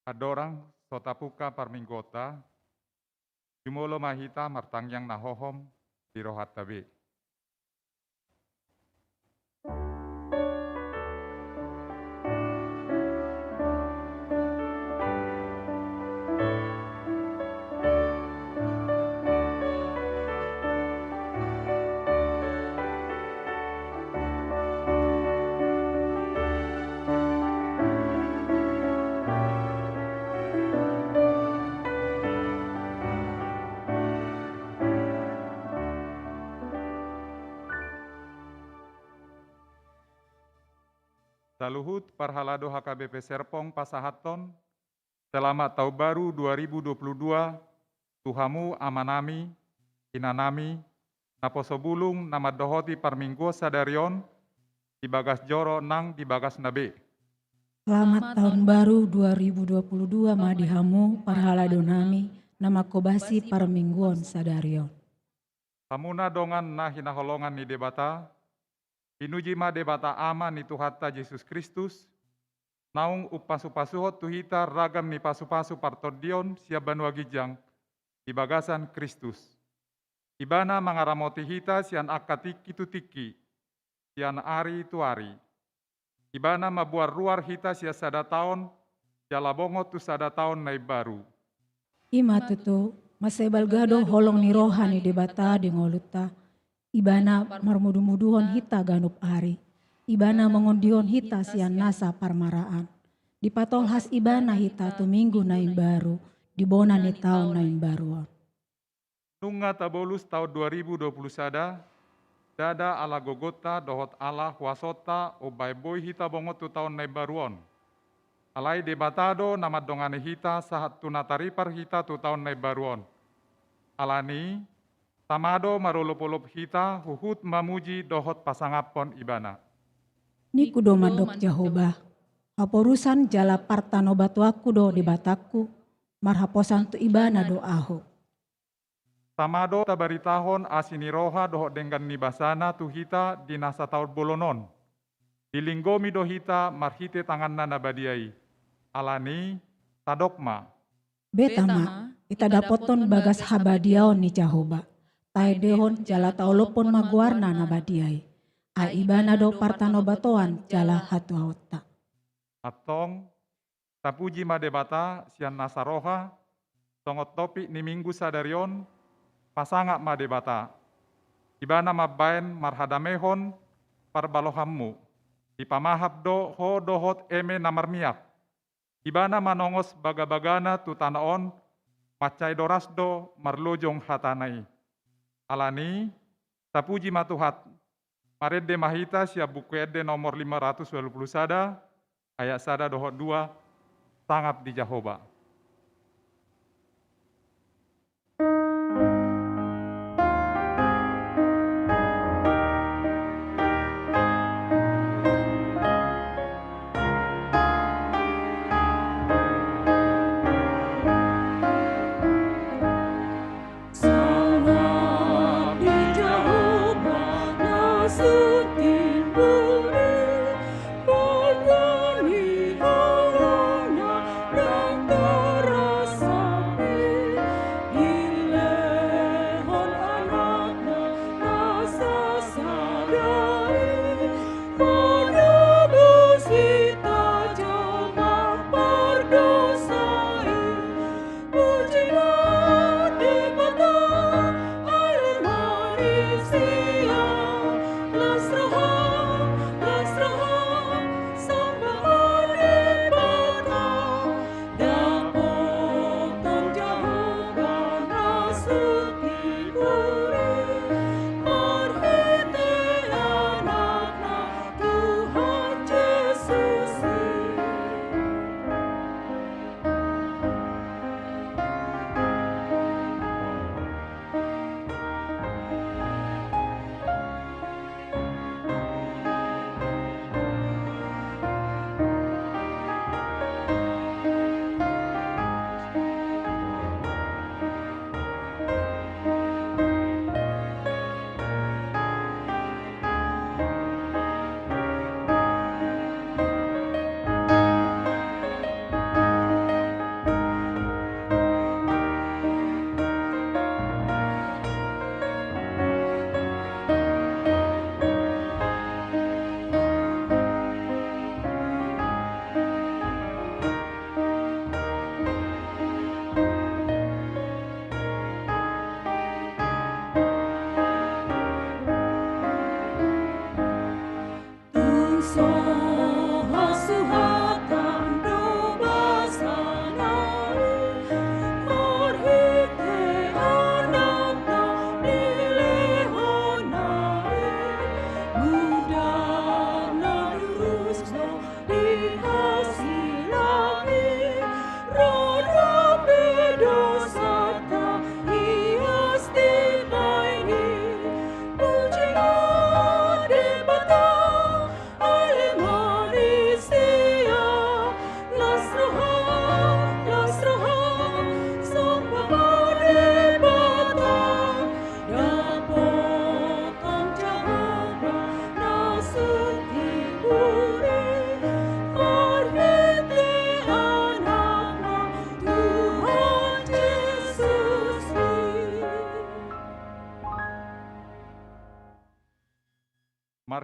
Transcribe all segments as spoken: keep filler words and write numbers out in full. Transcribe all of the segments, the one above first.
Andorang so tapungka parmingguonta, jumolo ma hita martangiang na hohom di rohanta be. Saluhut parhalado H K B P Serpong pasahathon selamat taon baru dua ribu dua puluh dua tu hamu amanami, inanami, naposo bulung na mandohoti parmingguon sadari on di bagas joro nang di bagasna be. Selamat tahun baru dua ribu dua puluh dua ma di hamu parhaladonami na manghobasi parmingguon sadari on. Hamuna dongan na hinaholongan ni Debata, pinuji ma Debata Ama ni Tuhanta Jesus Kristus, naung umpasupasuhon tu hita ragam ni pasupasu partondion sian banua ginjang di bagasan Kristus. Ibana mangaramoti hita sian angka tingki tu tingki, sian ari tu ari. Ibana mamboan ruar hita sian sada taon jala bongot tu sada taon na imbaru. I ma tutu, mansai balga do holong ni roha ni Debata di ngolunta. Ibana marmudumuduhon hita ganup ari. Ibana mangondihon hita sian nasa parmaraan. Dipatolhas Ibana hita tu minggu na imbaru di bona ni taon na imbaru on. Nunga tabolus taon dua ribu dua puluh sada, ndada ala gogonta dohot ala huasonta umbahen boi hita bongot tu taon na imbaru on. Alai Debata do na mandongani hita sahat tu na taripar hita tu taon na imbaru on. Alani i, tama do marolopolop hita huhut mamuji dohot pasangaphon Ibana. Ningku do mandok Jahowa, haporusan jala partanobatoanku do Debatangku, marhaposan tu Ibana do ahu. Tama do tabaritahon asi ni roha dohot denggan ni basana tu hita di na sataon bolon on. Dilinggomi do hita marhite tanganna na badia i. Alani i, tadok ma. Be tama, hita dapothon bagas habadiaon ni Jahowa. Taendehon jala taolophon ma goarna na badia i. Ai Ibana do partanobatoan jala hatuaonta. Antong, tapuji ma Debata sian nasa roha, songon topik ni minggu sadari on, pasangap ma Debata. Ibana mambahen marhadamehon parbalohanmu, dipamahap do ho dohot eme na marmiak. Ibana manongos bagabagana tu tano on, mansai doras do marlojong hatana i. Alani i, tapuji ma Tuhan. Marende ma hita sian Buku Ende nomor lima ratus walu pulu sada, ayat sada dohot dua, Sangap di Jahowa.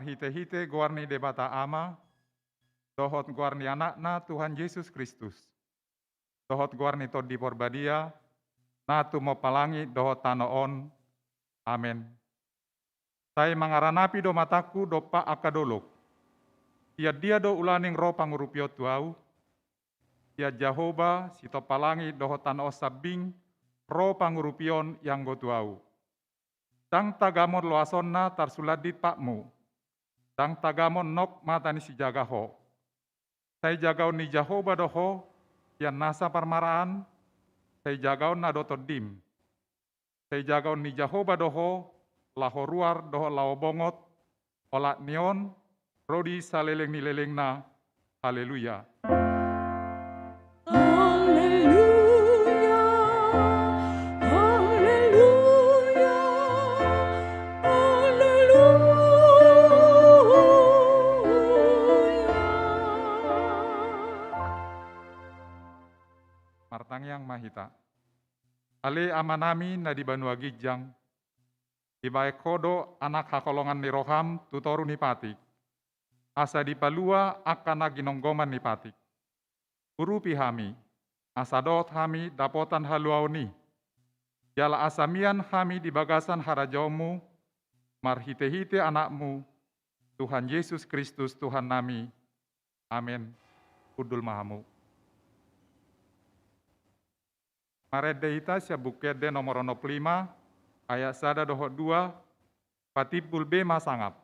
Marhite-hite goar ni Debata Ama, dohot goar ni Anakna Tuhan Jesus Kristus, dohot goar ni Tondi Porbadia, na tumompa langit dohot tano on. Amen. Sai mangaranapi do matangku dompak angka dolok. Sian dia do ulaning ro pangurupion tu ahu? Sian Jahowa, sitompa langit dohot tano on sambing, ro pangurupion ianggo tu ahu. Ndang tagamon loasonna tarsulandit patmu, ndang tagamon nok mata ni sijaga ho. Sai jagaon ni Jahowa do ho sian nasa parmaraan, sai jagaonna do tondim. Sai jagaon ni Jahowa do ho laho ruar dohot laho bongot, olat ni on ro di saleleng ni lelengna. Haleluya. Haleluya, haleluya, haleluya. Martangiang ma hita. Ale Amanami na di banua ginjang, dibahen ho do anak haholongan ni roham tu toru ni patik, asa dipalua angka na ginonggoman ni patik. Urupi hami, asa dohot hami dapotan haluaon i, jala asa mian hami di bagasan harajaonmu, marhite-hite Anakmu, Tuhan Jesus Kristus Tuhannami. Amen. Hundul ma hamu. Marende hita sian Buku Ende nomor onom pulu lima, ayat sada dohot dua, patimbul be ma sangap.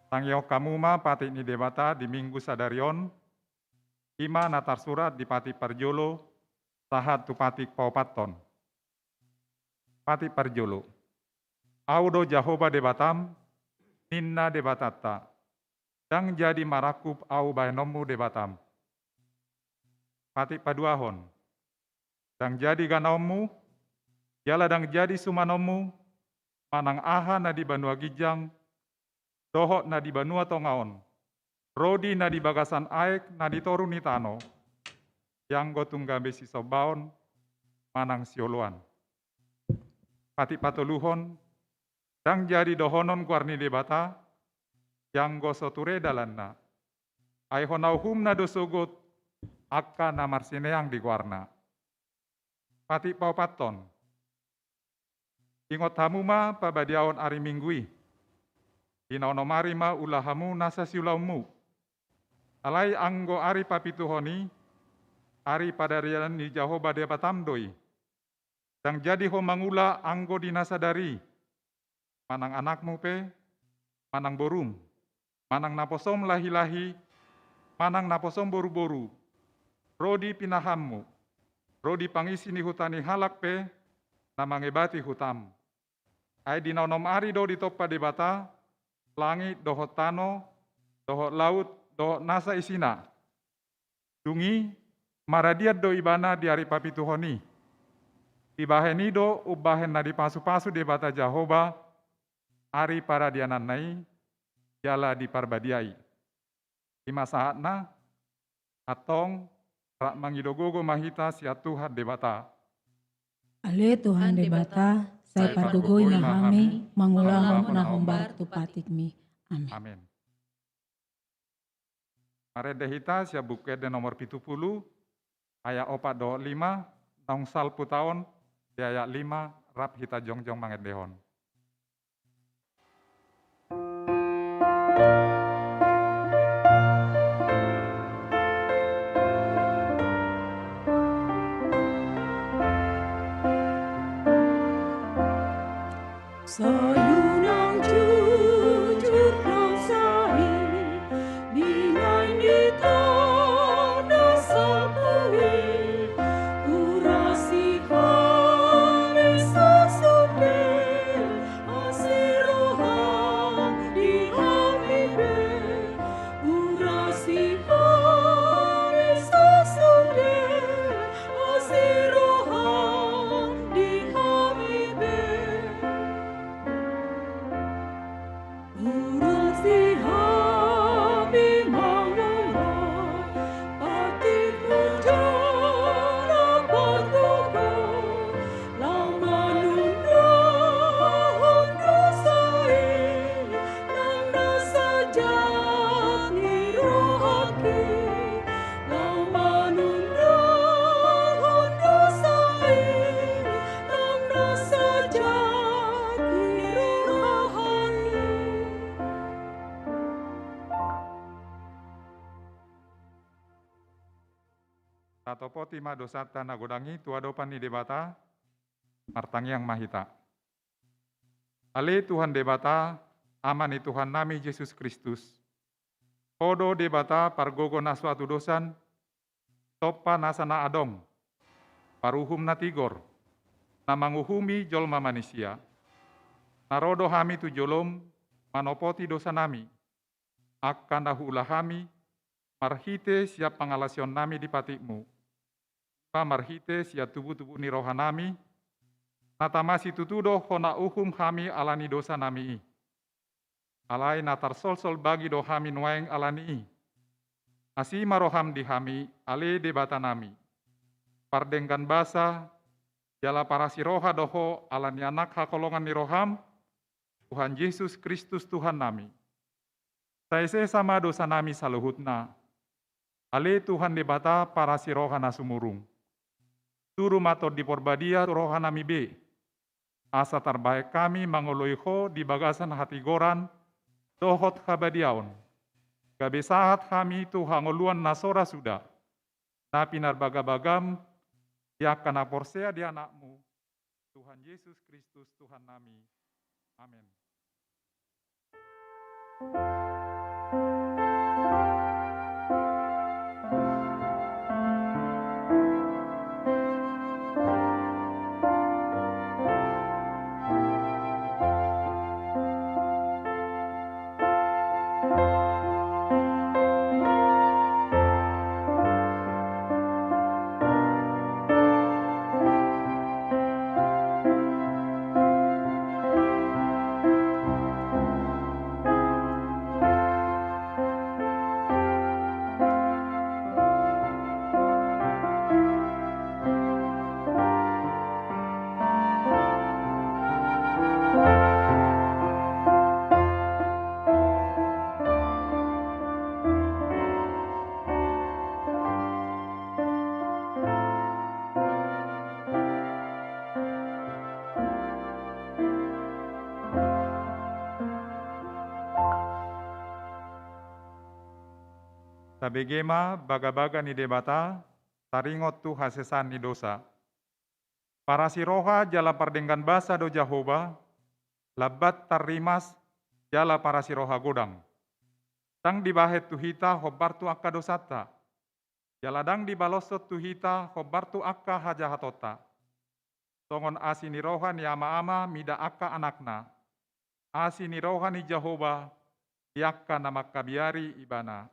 Tangihon hamu ma patik ni Debata di Minggu sadari on, i ma na tarsurat di patik parjolo sahat tu patik paopathon. Patik parjolo. Ahu do Jahowa Debatam, ninna Debatanta. Ndang jadi marangkup ahu bahenonmu Debatam. Patik paduahon. Ndang jadi ganaonmu, jala ndang jadi sumanonmu, manang aha na di banua ginjang, dohot na di banua tonga on, ro di na di bagasan aek na di toru ni tano, ianggo tung gabe sisombaon manang sioloan. Patik patoluhon, ndang jadi dohonon goar ni Debata, ianggo so ture dalanna. Ai hona uhumna do sogot angka na marsineang di goarna. Patik paopathon. Ingot hamu ma pabadiaon ari Minggu i. Di na onom ari ma ula hamu nasa siulaonmu. Alai anggo ari papituhon i, ari padarian ni Jahowa Debatam do i. Ndang jadi ho mangula anggo di na sadari, manang anakmu pe, manang borum, manang naposom lahi-lahi, manang naposom boru-boru, ro di pinahanmu, ro di pangisi ni huta ni halak pe na mangebati hutam. Ai di na onom ari do ditompa Debata langit dohot tano, dohot laut, dohot nasa isina. Dung i maradian do ibana di ari papituhon i. Dibahen i do umbahen na dipasu-pasu Debata Jahowa ari paradiananna i jala diparbadiai. I ma sahatna, antong rap mangido gogo ma hita sian Tuhan Debata. Ale Tuhan Debata, sai pargogoi ma hami mangulahon na hombar tu patikmi. Amin. Amin. Marende hita sian Buku Ende nomor pitu pulu, ayat opat dohot lima, naung salpu taon di ayat lima, rap hita jongjong mangendehon. Sai unang jujur do sai, di na di tano na salpu i, urasi hami sasonde, asi roham di hami be, urasi hami sasonde, asi roham di hami be. Urasi hami mangulahon patikmu jala pargogoi, laho manundalhon dosa i, nang na sajak ni rohangki, laho manundalhon dosa i, nang na sajak ni rohangki. Tatopoti ma dosanta na godang i tu adopan ni Debata, martangiang ma hita. Ale Tuhan Debata, Ama ni Tuhannami Jesus Kristus, Ho do Debata pargogo na so hatudosan, tompa nasa na adong, paruhum na tigor, na manguhumi jolma manisia. Na ro do hami tu jolom manopoti dosanami, angka na huula hami marhite sian pangalaosionnami di patikmu, i ma marhite sian tubu-tubu ni rohanami, na tama situtu do hona uhum hami ala ni dosanami i. Alai na tarsolsol bagi do hami nuaeng ala ni i. Asi ma roham di hami, ale Debatanami, pardenggan basa, jala parasi roha do Ho ala ni Anak haholongan ni roham, Tuhan Jesus Kristus Tuhannami. Sai sesa ma dosanami saluhutna, ale Tuhan Debata parasi roha na sumurung. Turu ma Tondi Porbadia tu rohanami be, asa tarbahen hami mangoloi Ho di bagasan hatigoran dohot habadiaon, gabe sahat hami tu hangoluan na so ra suda, na pinarbagabagam di angka na porsea di Anakmu, Tuhan Jesus Kristus Tuhannami. Amen. Tabege ma bagabaga ni Debata, taringot tu hasesaan ni dosa. Parasi roha jala pardenggan basa do Jahowa, lambat tarrimas jala parasi roha godang. Ndang dibahen tu hita hombar tu angka dosanta, jala ndang dibaloshon tu hita hombar tu angka hajahatonta. Songon asi ni roha ni ama-ama mida angka anakna, asi ni roha ni Jahowa di angka na mangkabiari ibana.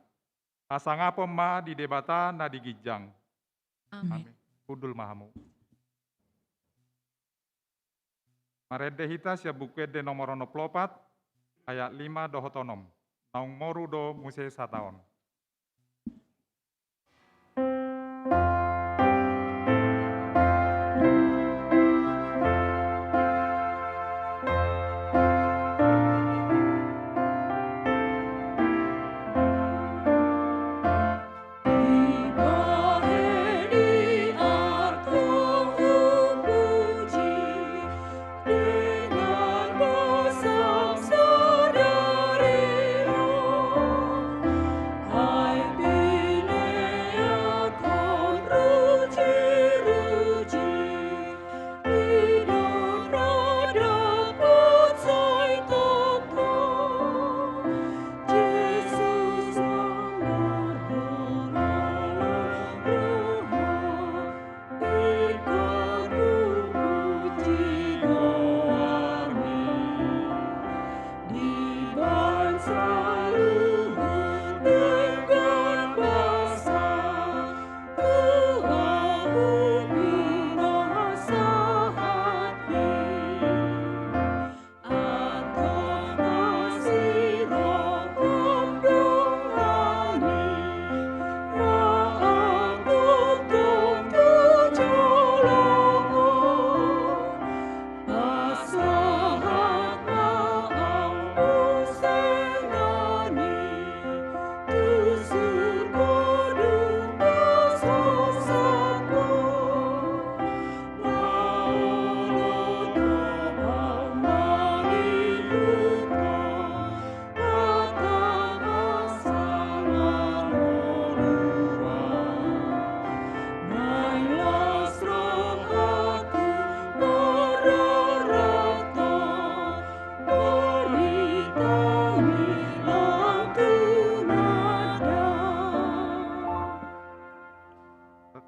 Hasangapon ma di Debata na di ginjang. Amin. Amin. Hundul ma hamu. Marende hita sian Buku Ende nomor onom pulu opat, ayat lima dohot onom. Naung moru do muse sataon.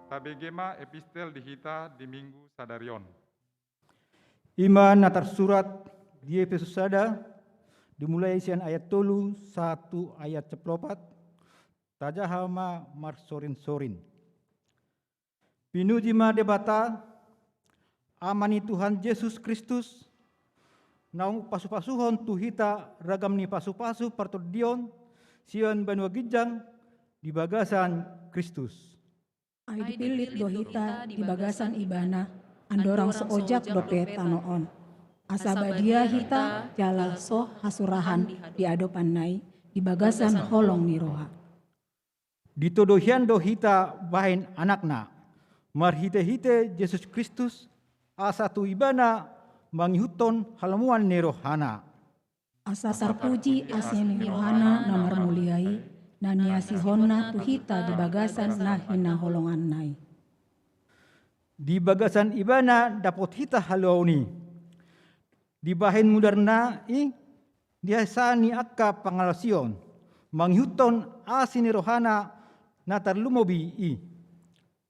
Tabege ma epistel di hita di Minggu sadari on. I ma na tarsurat di Epesus sada, dimulai sian ayat tolu sahat tu ayat sampulu opat, tajaha ma marsorin-sorin. Pinuji ma Debata, Ama ni Tuhan Jesus Kristus, naung pasu-pasuhon tu hita ragam ni pasu-pasu partondion sian banua ginjang di bagasan Kristus. Ai dipillit do hita di bagasan Ibana, andorang so ojak dope tano on. Asa badia hita jala so hasurahan di adopanna i di bagasan holong ni roha. Ditodo hian do hita bahen anakna, marhite-hite Jesus Kristus, asa tu Ibana mangihuthon halomoan ni rohana. Asa tarpuji asi ni rohana na marmulia i, na niasihonna tu hita di bagasan na hinaholonganna i. Di bagasan Ibana dapot hita haluaon i. Dibahen mudarna i di hasesaan ni angka pangalaosion, mangihuthon asi ni rohana na tarlumobi i.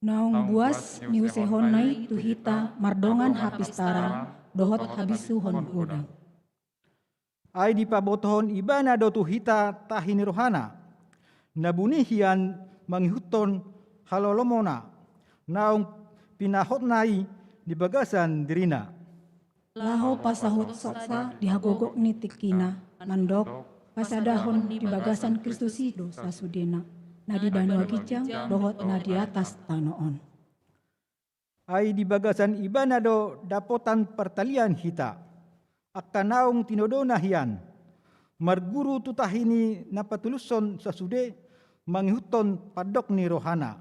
Naung buas niusehonna i tu hita mardongan hapistaran dohot habisuhon godang. Ai dipabotohon Ibana do tu hita tahi ni rohana, na buni hian mangihuthon halolomona, naung pinahotna i di bagasan dirina. Laho pasahut soksa di hagogok ni tingkina, mandok, pasadahon di bagasan Kristus i do sasudena, na di banua ginjang dohot na di atas tano on. Ai di bagasan Ibana do dapotan partalian hita, angka naung tinodona hian, marguru tu tahi ni na patulushon sasude mangihuthon pandok ni rohana.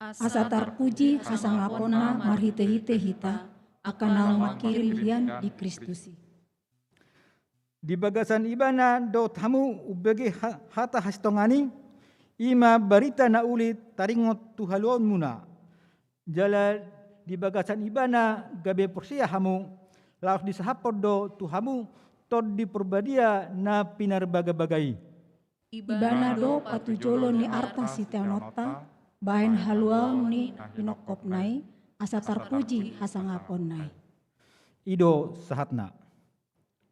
Asa tarpuji hasangaponna marhite-hite hita, angka naung mangkirim hian di Kristus i. Di bagasan Ibana dohot hamu umbege ha-, hata hasintongan i, i ma barita na uli taringot tu haluaonmuna. Jala di bagasan Ibana gabe porsea hamu, laos disahaphon do tu hamu Tondi Porbadia na pinarbagabaga i. Ibana do patujolo ni arta siteanonta, bahen haluaon ni na hinophopna i, asa tarpuji hasangaponna i. I do sahatna.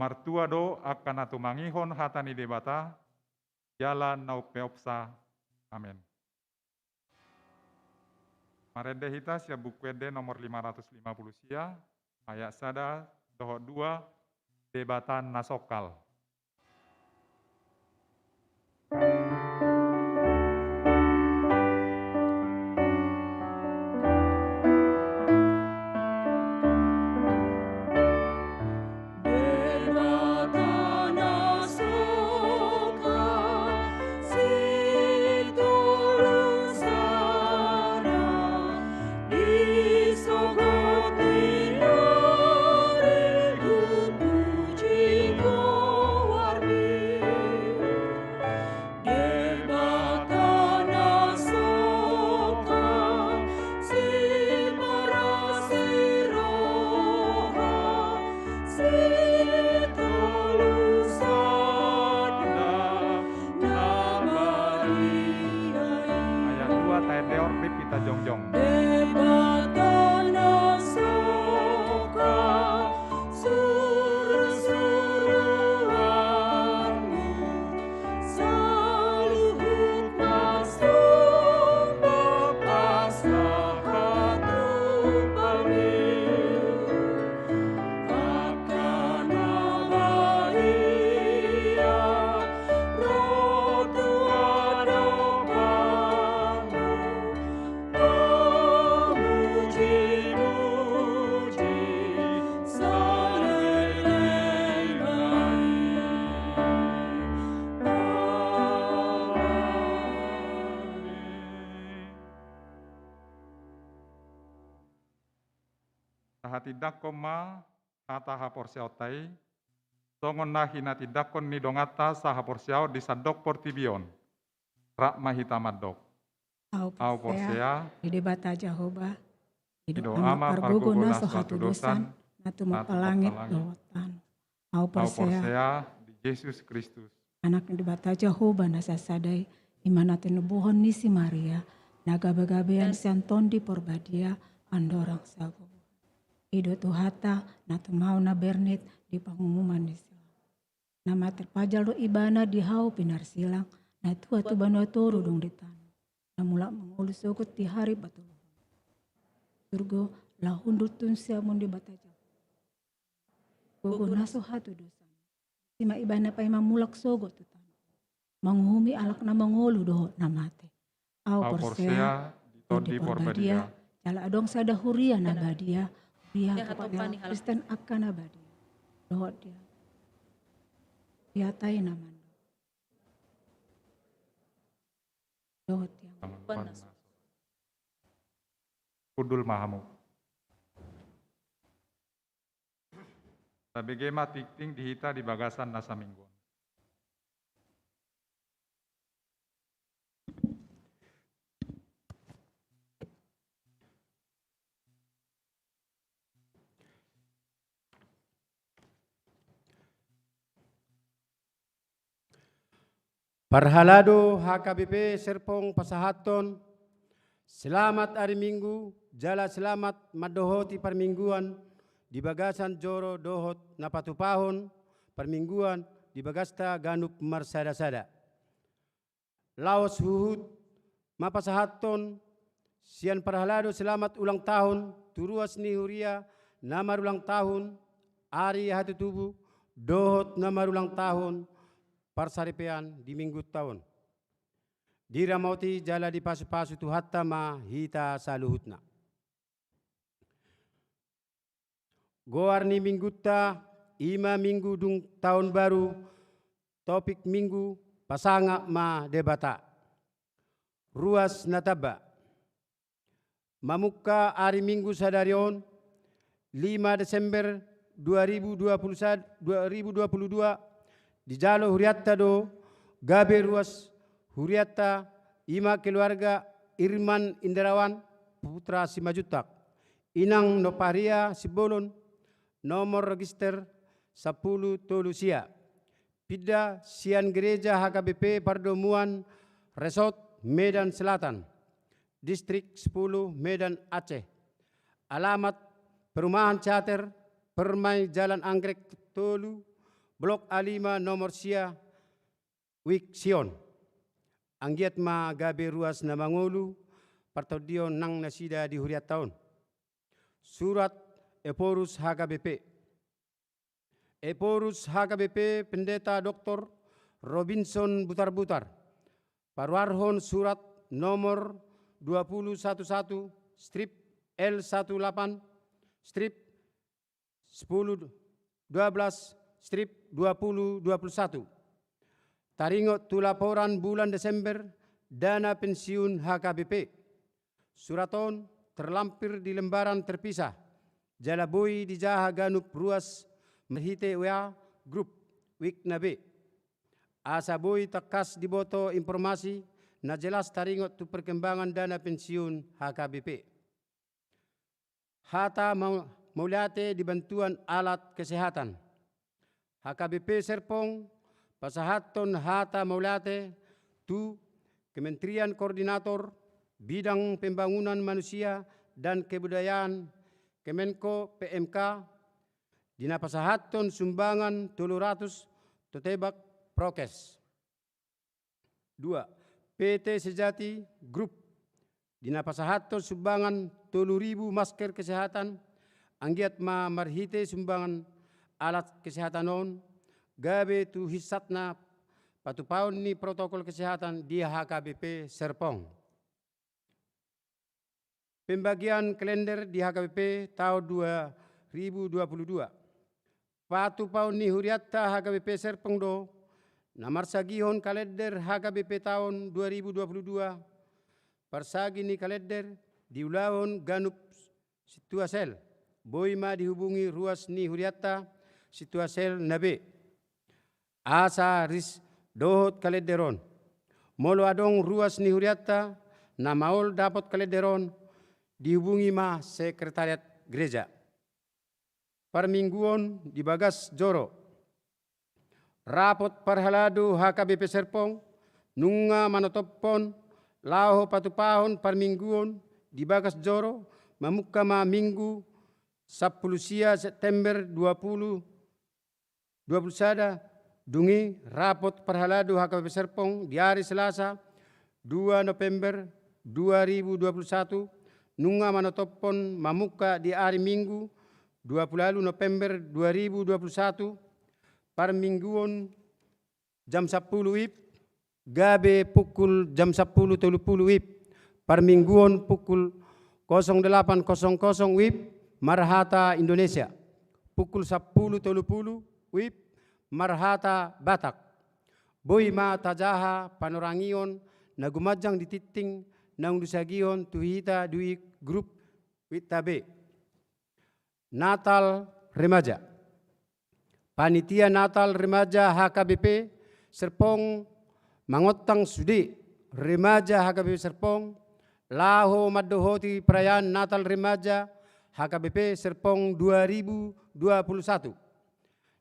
Martua do angka na tumangihon hata ni Debata, jala na umpeopsa. Amen. Marende hita sian Buku Ende nomor lima ratus lima puluh sia, ayat sada dohot dua, Debata na songkal. Debata na songkal, siparasi roha, sitalusan na badia i. Ayat dua, taende on, rap hita jongjong. Debata na songkal, surusuruanmu saluhut masumbang pasahat tu pami. Angka na badia ro tu adopanmu, pamujimuji saleleng. Tahatindangkon ma hata haporseaonta i, songon na hinatindangkon ni donganta sahaporseaon di sandok portibi on. Rap ma hita mandok. Ahu porsea di Debata Jahowa, i do Ama pargogo na so hatudosan, na tumompa langit dohot tano. Ahu porsea di Jesus Kristus, Anak ni Debata Jahowa na sasada i, i ma na tinubuhon ni si Maria, na gabegabean sian Tondi Porbadia, andorang sabubuhan. I do Tuhanta na tumaon na bernit di panguhuman ni silang. Na materpajal do Ibana di hau pinarsilang, na tua tu banua toru dung di tano, na mulak mangolu sogot di haripe tolu. Surgo, laho hundul tun siamun Debata Jahowa, gogo na so hatudosan. I ma Ibana paima mulak sogot tu tano, manguhumi halak na mangolu dohot na mate. Ahu porsea di Tondi Porbadia, jala adong sada huria na badia, huria hatopan ni halak Kristen angka na badia. Dohot dia, diatai na mandok. Dohot dia. Hundul ma hamu. Tabege ma tingting di hita di bagasan na saminggu on. Parhalado H K B P Serpong pasahathon selamat ari Minggu, jala selamat mandohoti parmingguan di bagasan joro dohot na patupahon parmingguan di bagasta ganup marsadasada. Laos huhut ma pasahathon sian parhalado selamat ulang tahun tu ruas ni huria na marulang tahun ari hatutubu dohot na marulang tahun parsaripeon di Minggunta on. Diramoti jala dipasupasu Tuhanta ma hita saluhutna. Goar ni Minggunta i ma Minggu dung taon baru, topik Minggu, pasangap ma Debata. Ruas na tamba. Mamungka ari Minggu sadari on, lima Desember dua ribu dua puluh sa-, dua ribu dua puluh dua, dijalo hurianta do gabe ruas hurianta, i ma keluarga Irman Indrawan Putra Simanjuntak. Inang Novaria Simbolon, nomor register sampulu tolu sia. Pinda sian Gereja H K B P Pardomuan Resort Medan Selatan, Distrik sepuluh, Medan Aceh. Alamat: Perumahan Catur, Permai, Jalan Anggrek tolu, Blok A lima, nomor sia, Wijk Sion. Anggiat ma gabe ruas na mangolu partondion nang nasida di hurianta on. Surat Ephorus H K B P. Ephorus H K B P, Pendeta Doktor Robinson Butarbutar, paruarhon surat nomor dua puluh satu satu strip L satu delapan strip sepuluh dua belas strip dua puluh dua puluh satu. Taringot tu laporan bulan Desember dana pensiun H K B P. Surat on terlampir di lembaran terpisah, jala boi dijaha ganup ruas marhite W A grup Wijk na B, asa boi tangkas diboto informasi na jelas taringot tu perkembangan dana pensiun H K B P. Hata mau-, mauliate di bantuan alat kesehatan. H K B P Serpong pasahathon hata mauliate tu Kementerian Koordinator Bidang Pembangunan Manusia dan Kebudayaan, Kemenko P M K, di na pasahathon sumbangan tolu ratus tote bag prokes. Dua, P T Sejati Group, di na pasahathon sumbangan tolu ribu masker kesehatan. Anggiat ma marhite sumbangan alat kesehatan on, gabe tu hinsatna patupaon ni protokol kesehatan di H K B P Serpong. Pembagian kalender di H K B P taon dua ribu dua puluh dua. Patupaon ni hurianta H K B P Serpong do na marsagihon kalender H K B P taon dua ribu dua puluh dua. Parsagi ni kalender diulahon ganup sintua sel. Boi ma dihubungi ruas ni hurianta sintua sel na B asa ris dohot kalender on. Molo adong ruas ni hurianta na maol dapot kalender on, dihubungi ma sekretariat gereja. Parmingguon di bagas joro. Rapot parhalado H K B P Serpong nunga manotophon laho patupahon parmingguon di bagas joro, mamungka ma Minggu sampulu sia September dua puluh dua puluh sada. Dung i rapot parhalado H K B P Serpong di ari Selasa dua November dua ribu dua puluh satu nunga manotophon mamungka di ari Minggu dua puluh ualu November dua ribu dua puluh satu, parmingguon jam sampulu W I B gabe pukul jam sampulu tolu pulu W I B, parmingguon pukul kosong delapan kosong kosong W I B marhata Indonesia, pukul sampulu tolu pulu W I B marhata Batak. Boi ma tajaha panorangion na gumanjang di tingting naung disagihon tu hita di grup Wijk B. Natal Remaja. Panitia Natal Remaja H K B P Serpong mangontang sude remaja H K B P Serpong laho mandohoti perayaan Natal Remaja H K B P Serpong dua ribu dua puluh satu.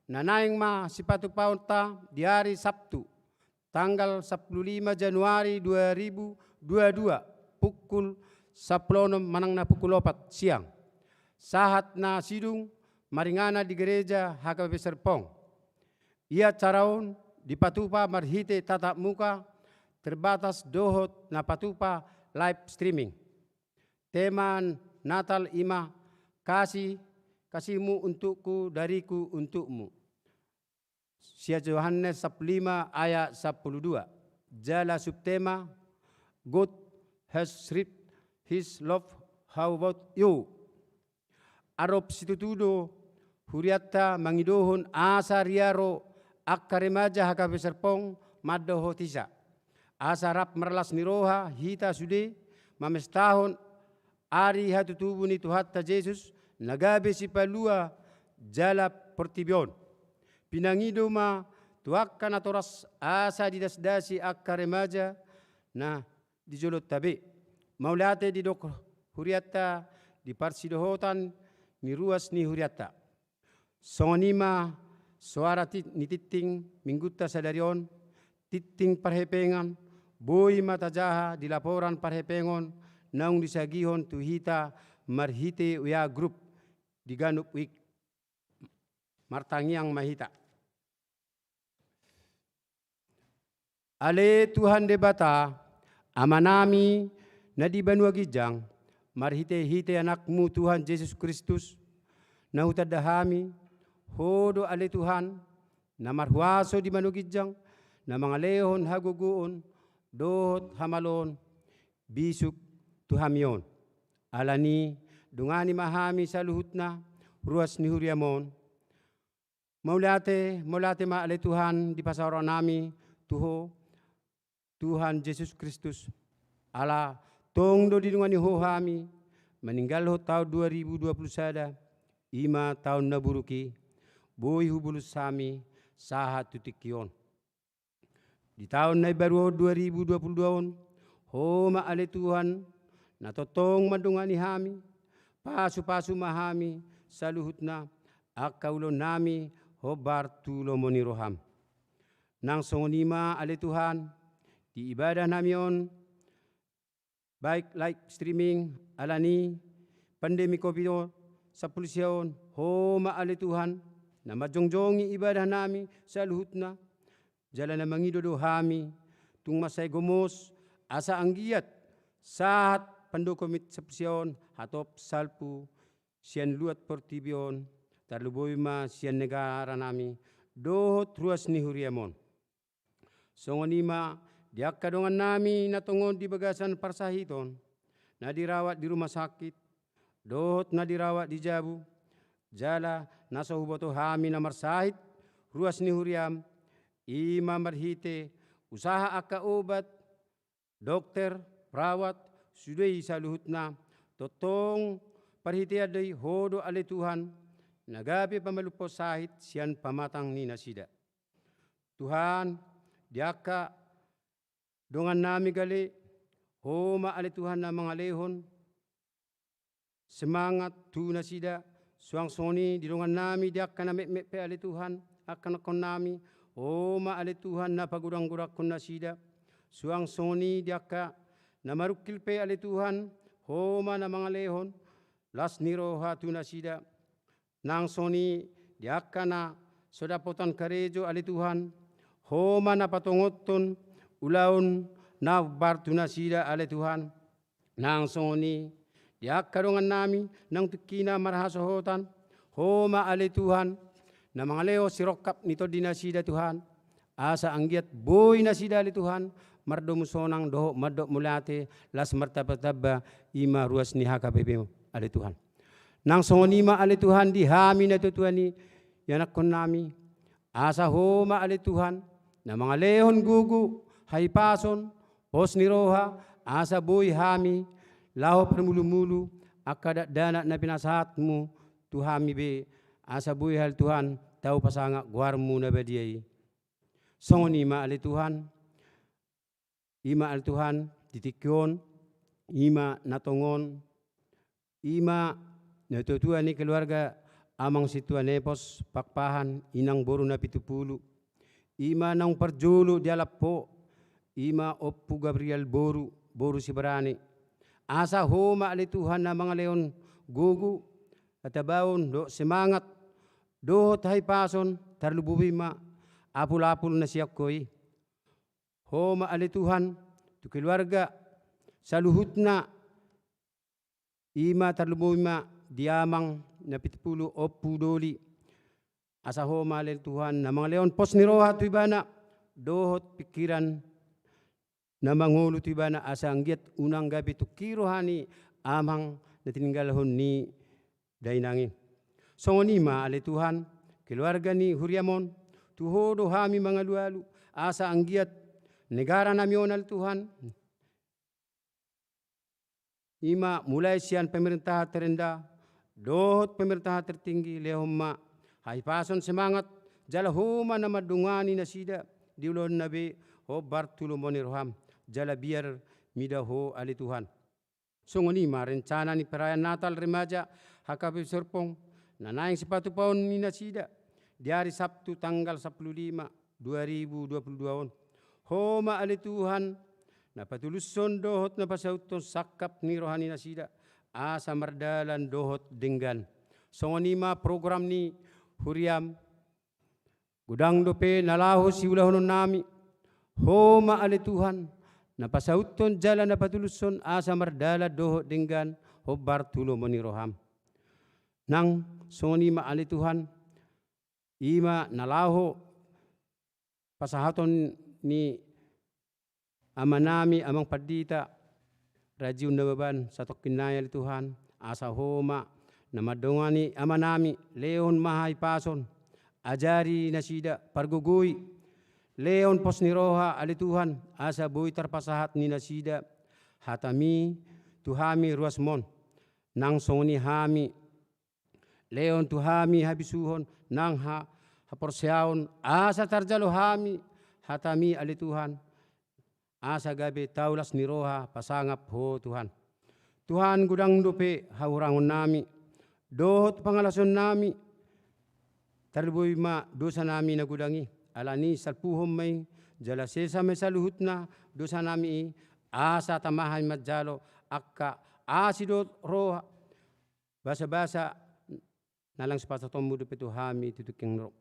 Na naeng ma sipatupaonta di ari Sabtu, tanggal sampulu lima Januari dua ribu dua dua, pukul sampulu onom manang na pukul opat siang. Sahat na sidung maringanan di gereja H K B P Serpong. Ia acara on dipatupa marhite tatap muka terbatas dohot na patupa live streaming. Tema Natal i ma kasih, kasihmu untukku, dariku untukmu. Sian Johannes sampulu lima ayat sampulu dua. Jala subtema, God has writ his love how about you. Arop situtu do hurianta mangidohon asa riaro angka remaja H K B P Serpong mandohot hita. Asa rap marlas ni roha hita sude mamestahon ari hatutubu ni Tuhanta Jesus na gabe sipalua jala portibi on. Pinangido ma tu angka natoras asa didasdasi angka remaja na di jolonta be. Mauliate didok hurianta di parsidohotan ni ruas ni hurianta. Songon i ma soara ti-, ni tingting minggunta sadari on, tingting parhepengan, boi ma tajaha di laporan parhepengon naung disagihon tu hita marhite W A grup di ganup wik. Martangiang ma hita. Ale Tuhan Debata, Amanami na di banua ginjang, marhitehite Anakmu Tuhan Jesus Kristus, na hutanda hami, Ho do ale Tuhan, na marhuaso di banua ginjang, na mangalehon hagogoon dohot hamaloon bisuk tu hami on. Alani, dongani ma hami saluhutna ruas ni huriam on. Mauliate, mauliate ma ale Tuhan dipasaoronnami tu Ho, Tuhan Jesus Kristus. Ala tong do didongani Ho hami, maninggalhon taon dua ribu dua puluh sada, i ma taon na buruk i, boi hubolus hami sahat tu tingki on. Di taon na imbaru on dua ribu dua puluh dua on, Ho ma ale Tuhan, na tongtong mandongani hami, pasupasu ma hami saluhutna, angka ulaonnami hombar tu lomo ni roham. Nang songon i ma ale Tuhan, di ibadahnami on, baik live streaming, alani pandemi covid on, sampulu sia on, Ho ma ale Tuhan, na manjongjongi ibadahnami saluhutna, jala na mangido do hami, tung mansai gomos, asa anggiat sahat pandoko mit sampulu sia on, hatop salpu sian luat portibi on, tarlumobi ma sian negaranami, dohot ruas ni huriam on. Songon i ma di angka dongannami na tongon di bagasan parsahiton, na dirawat di rumah sakit, dohot na dirawat di jabu, jala na so huboto hami na marsahit, ruas ni huriam, i ma marhite usaha angka obat, dokter, perawat, sude i saluhutna, tongtong parhitean do i Ho do ale Tuhan, na gabe pamalumhon sahit sian pamatang ni nasida. Tuhan, di angka dongannami gale, Ho ma ale Tuhan na mangalehon semangat tu nasida, suang songon i di dongannami di angka na metmet pe ale Tuhan, angka anakkonnami, Ho ma ale Tuhan na pagodanggodangkon nasida, suang songon i di angka na marungkil pe ale Tuhan, Ho ma na mangalehon las ni roha tu nasida, nang songon i di angka na so dapotan karejo ale Tuhan, Ho ma na patongothon ulaon na hombar tu nasida ale Tuhan, nang songon i di angka dongannami naung tingkina marhasohotan, Ho ma ale Tuhan, na mangalehon sirongkap ni tondi nasida Tuhan, asa anggiat boi nasida ale Tuhan, mardomu sonang dohot mandok mauliate, las martambatamba, i ma ruas ni H K B P ale Tuhan. Nang songon i ma ale Tuhan di hami natuatua ni ianakkonnami, asa Ho ma ale Tuhan, na mangalehon gogo, hahipason, pos ni roha, asa boi hami, laho parmulumulu, angka dakdanak na pinasahatmu tu hami be, asa boi ale Tuhan, tau pasangap goarmu na badia i. Songon i ma ale Tuhan, i ma ale Tuhan, di tingki on, i ma na tongon, i ma natuatua ni keluarga Amang Sintua Nepos Pakpahan, inang boru na pitupulu, i ma naung parjolo dialap Ho, i ma Ompu Gabriel boru, boru Sibarani. Asa Ho ma ale Tuhan na mangalehon gogo, hatabaon dohot semangat, dohot hahipason, tarlumobi ma apulapul na sian Ho i. Ho ma ale Tuhan, tu keluarga saluhutna, i ma tarlumobi ma di amang na pitupulu Ompu Doli. Asa Ho ma ale Tuhan, na mangalehon pos ni roha tu ibana, dohot pingkiran na mangolu tu ibana, asa anggiat unang gabe tungki roha ni amang na tininggalhon ni dainang i. Songon i ma ale Tuhan, keluarga ni huriam on, tu Ho do hami mangalualu, asa anggiat negaranami on ale Tuhan, i ma mulai sian pemerintahan terendah dohot pemerintahan tertinggi, lehon ma hahipason, semangat, jala Ho ma na mandongani nasida di ulaonna be, hombar tu lomo ni roham, jala biar mida Ho ale Tuhan. Songon i ma rencana ni perayaan Natal remaja H K B P Serpong na naeng sipatupaon ni nasida di ari Sabtu tanggal sampulu lima dua ribu dua pulu dua on. Ho ma ale Tuhan, na patulushon dohot na pasauthon sangkap ni roha ni nasida, asa mardalan dohot denggan. Songon i ma program ni huriaM. Godang dope na laho siulahononnami. Ho ma ale Tuhan, na pasauthon jala na patulushon asa mardalan dohot denggan hombar tu lomo ni rohaM. Nang songon i ma ale Tuhan, i ma na laho pasahaton ni amanami Amang Pandita Rajiun Nababan satongkin nai ale Tuhan, asa Ho ma na mandongani amanami, lehon ma hahipason, ajari nasida, pargogoi, lehon pos ni roha ale Tuhan, asa boi tarpasahat ni nasida hataMi tu hami ruasmon. Nang songon i hami, lehon tu hami habisuhon nang ha-, haporseaon, asa tarjalo hami hataMi ale Tuhan, asa gabe taulas ni roha pasangap Ho Tuhan. Tuhan, godang dope hahurangonnami dohot pangalasonnami, tarlumobi ma dosanami na godang i, alani salpuhon ma i, jala sesa ma i saluhutna dosanami i, asa tama hami manjalo angka asi dohot roha, basabasa na lang sipasauthonMu dope tu hami tu tingki on.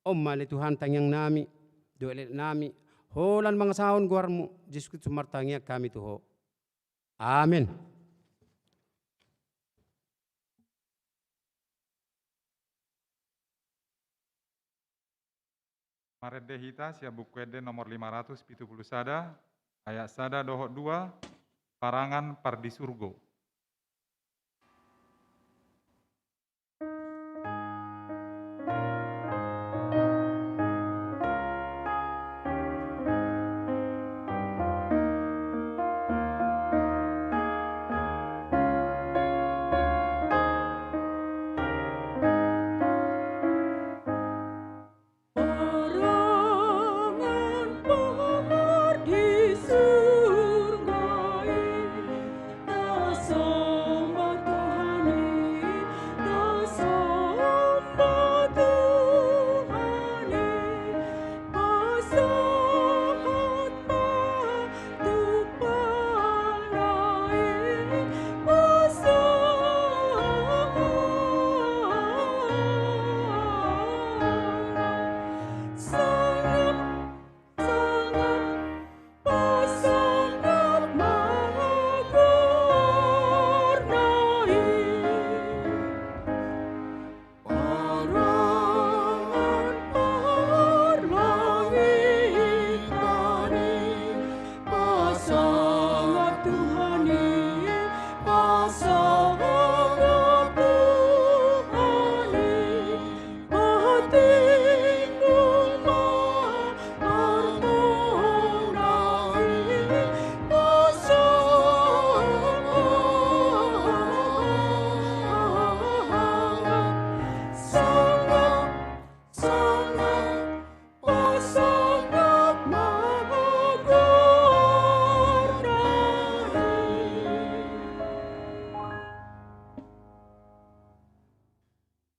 On ma ale Tuhan tangiangnami dohot eleknami, holan mangasahon goarMu, Jesus Kristus martangiang hami tu Ho. Amen. Marende hita sian Buku Ende nomor lima ratus pitu pulu sada, ayat sada dohot dua, parangan pardisurgo.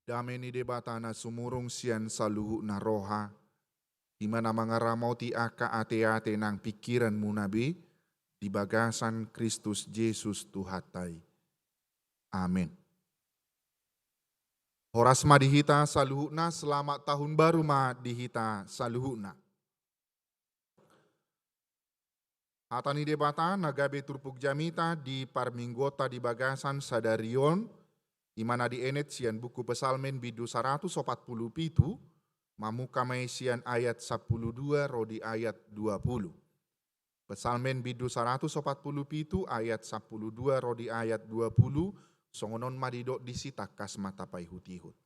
Dame ni Debata na sumurung sian saluhutna roha, i ma na mangaramoti angka ateate nang pingkiranmuna be di bagasan Kristus Jesus Tuhanta i. Amen. Horas ma di hita saluhutna, selamat tahun baru ma di hita saluhutna. Hata ni Debata na gabe turpuk jamita di parmingguonta di bagasan sadari on, i ma na dienet sian buku Psalmen bindu saratus opat pulu pitu, mamungka ma i sian ayat sampulu dua ro di ayat dua pulu. Psalmen bindu saratus opat pulu pitu ayat sampulu dua ro di ayat dua pulu, songon on ma didok disi, tangkas ma tapaihutihut.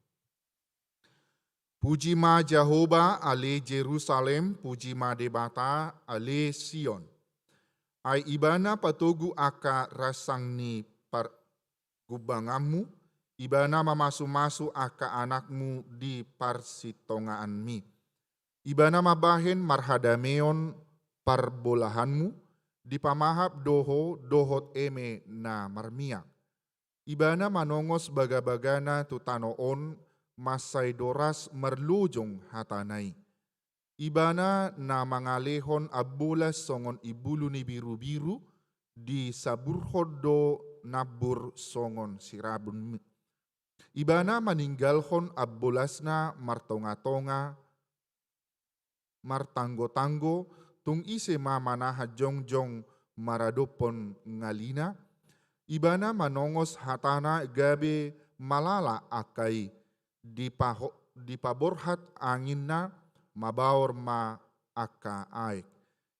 Puji ma Jahowa, ale Jerusalem, puji ma Debata, ale Sion. Ai Ibana patogu angka ransang ni par-, gumbanganmu, Ibana mamasumasu angka anakmu di parsitongaanmi. Ibana mambahen marhadameon parbolahanmu, Dipamahap do ho dohot eme na marmiak. Ibana manongos bagabagana tu tano on mansai doras marlojong hatana i. Ibana na mangalehon ambolas songon imbulu ni birubiru, disaburhon do nambur songon sirabun. Ibana maninggalhon ambolasna martongatonga, martanggotanggo, tung ise ma manahan jongjong maradophon ngalina? Ibana manongos hatana gabe malala angka i, dipaho-, dipaborhat anginna, mabaor ma angka aek.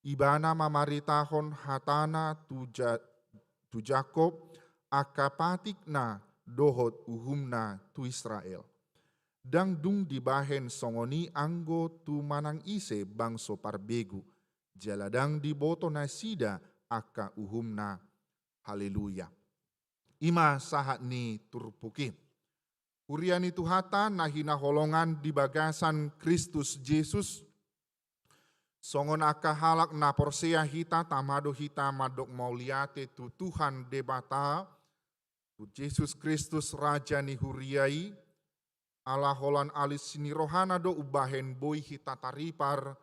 Ibana mamaritahon hatana tu Ja-, tu Jakob, angka patikna dohot uhumna tu Israel. Ndang dung dibahen songon i anggo tu manang ise bangso parbegu, jala ndang diboto nasida angka uhumna. Haleluya. I ma sahat ni turpuk i. Huria ni Tuhanta na hinaholongan di bagasan Kristus Jesus, songon angka halak na porsea hita, tama do hita mandok mauliate tu Tuhan Debata, tu Jesus Kristus Raja ni huria i, ala holan alis ni rohana do umbahen boi hita taripar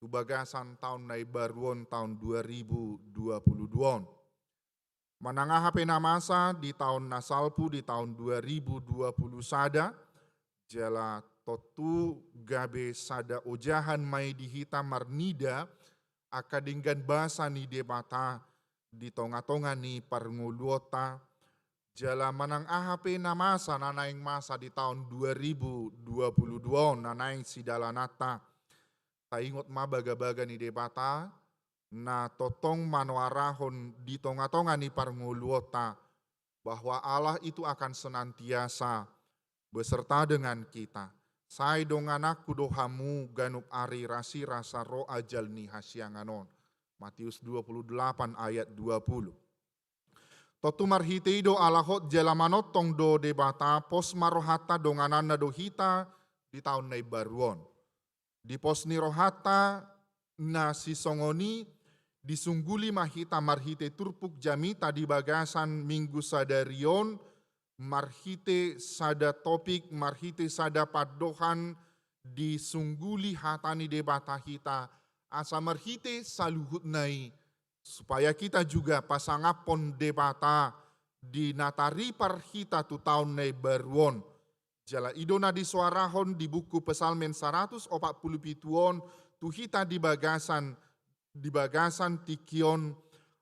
tu bagasan taon na imbaru on, taon dua ribu dua puluh dua on. Manang aha pe na masa di taon na salpu, di taon dua ribu dua puluh sada, jala tontu gabe sada ojahan ma i di hita marnida angka denggan basa ni Debata di tongatonga ni parngoluonta, jala manang aha pe na masa, na naeng masa di taon dua ribu dua puluh dua on, na naeng sidalananta. Taingot ma bagabaga ni Debata, na tongtong manoarahon di tongatonga ni parngoluonta, bahwa Allah itu akan senantiasa beserta dengan kita. Sai dongananku do hamu ganup ari rasirasa ro ajal ni hasiangan on. Matius dua puluh delapan ayat dua puluh. Tontu marhite i do ala hot jala manongtong do Debata, pos ma rohanta, dongananna do hita di taon na imbaru on. Di pos ni rohanta na sisongon i, disungguli ma hita marhite turpuk jamita di bagasan Minggu sadari on, marhite sada topik, marhite sada pandohan, disungguli hata ni Debata hita, asa marhite saluhutna i, supaya kita juga pasangaphon Debata di na taripar hita tu taon na imbaru on. Jala i do na disoarahon di buku Psalmen saratus opat pulu pitu on tu hita di bagasan, di bagasan tingki on,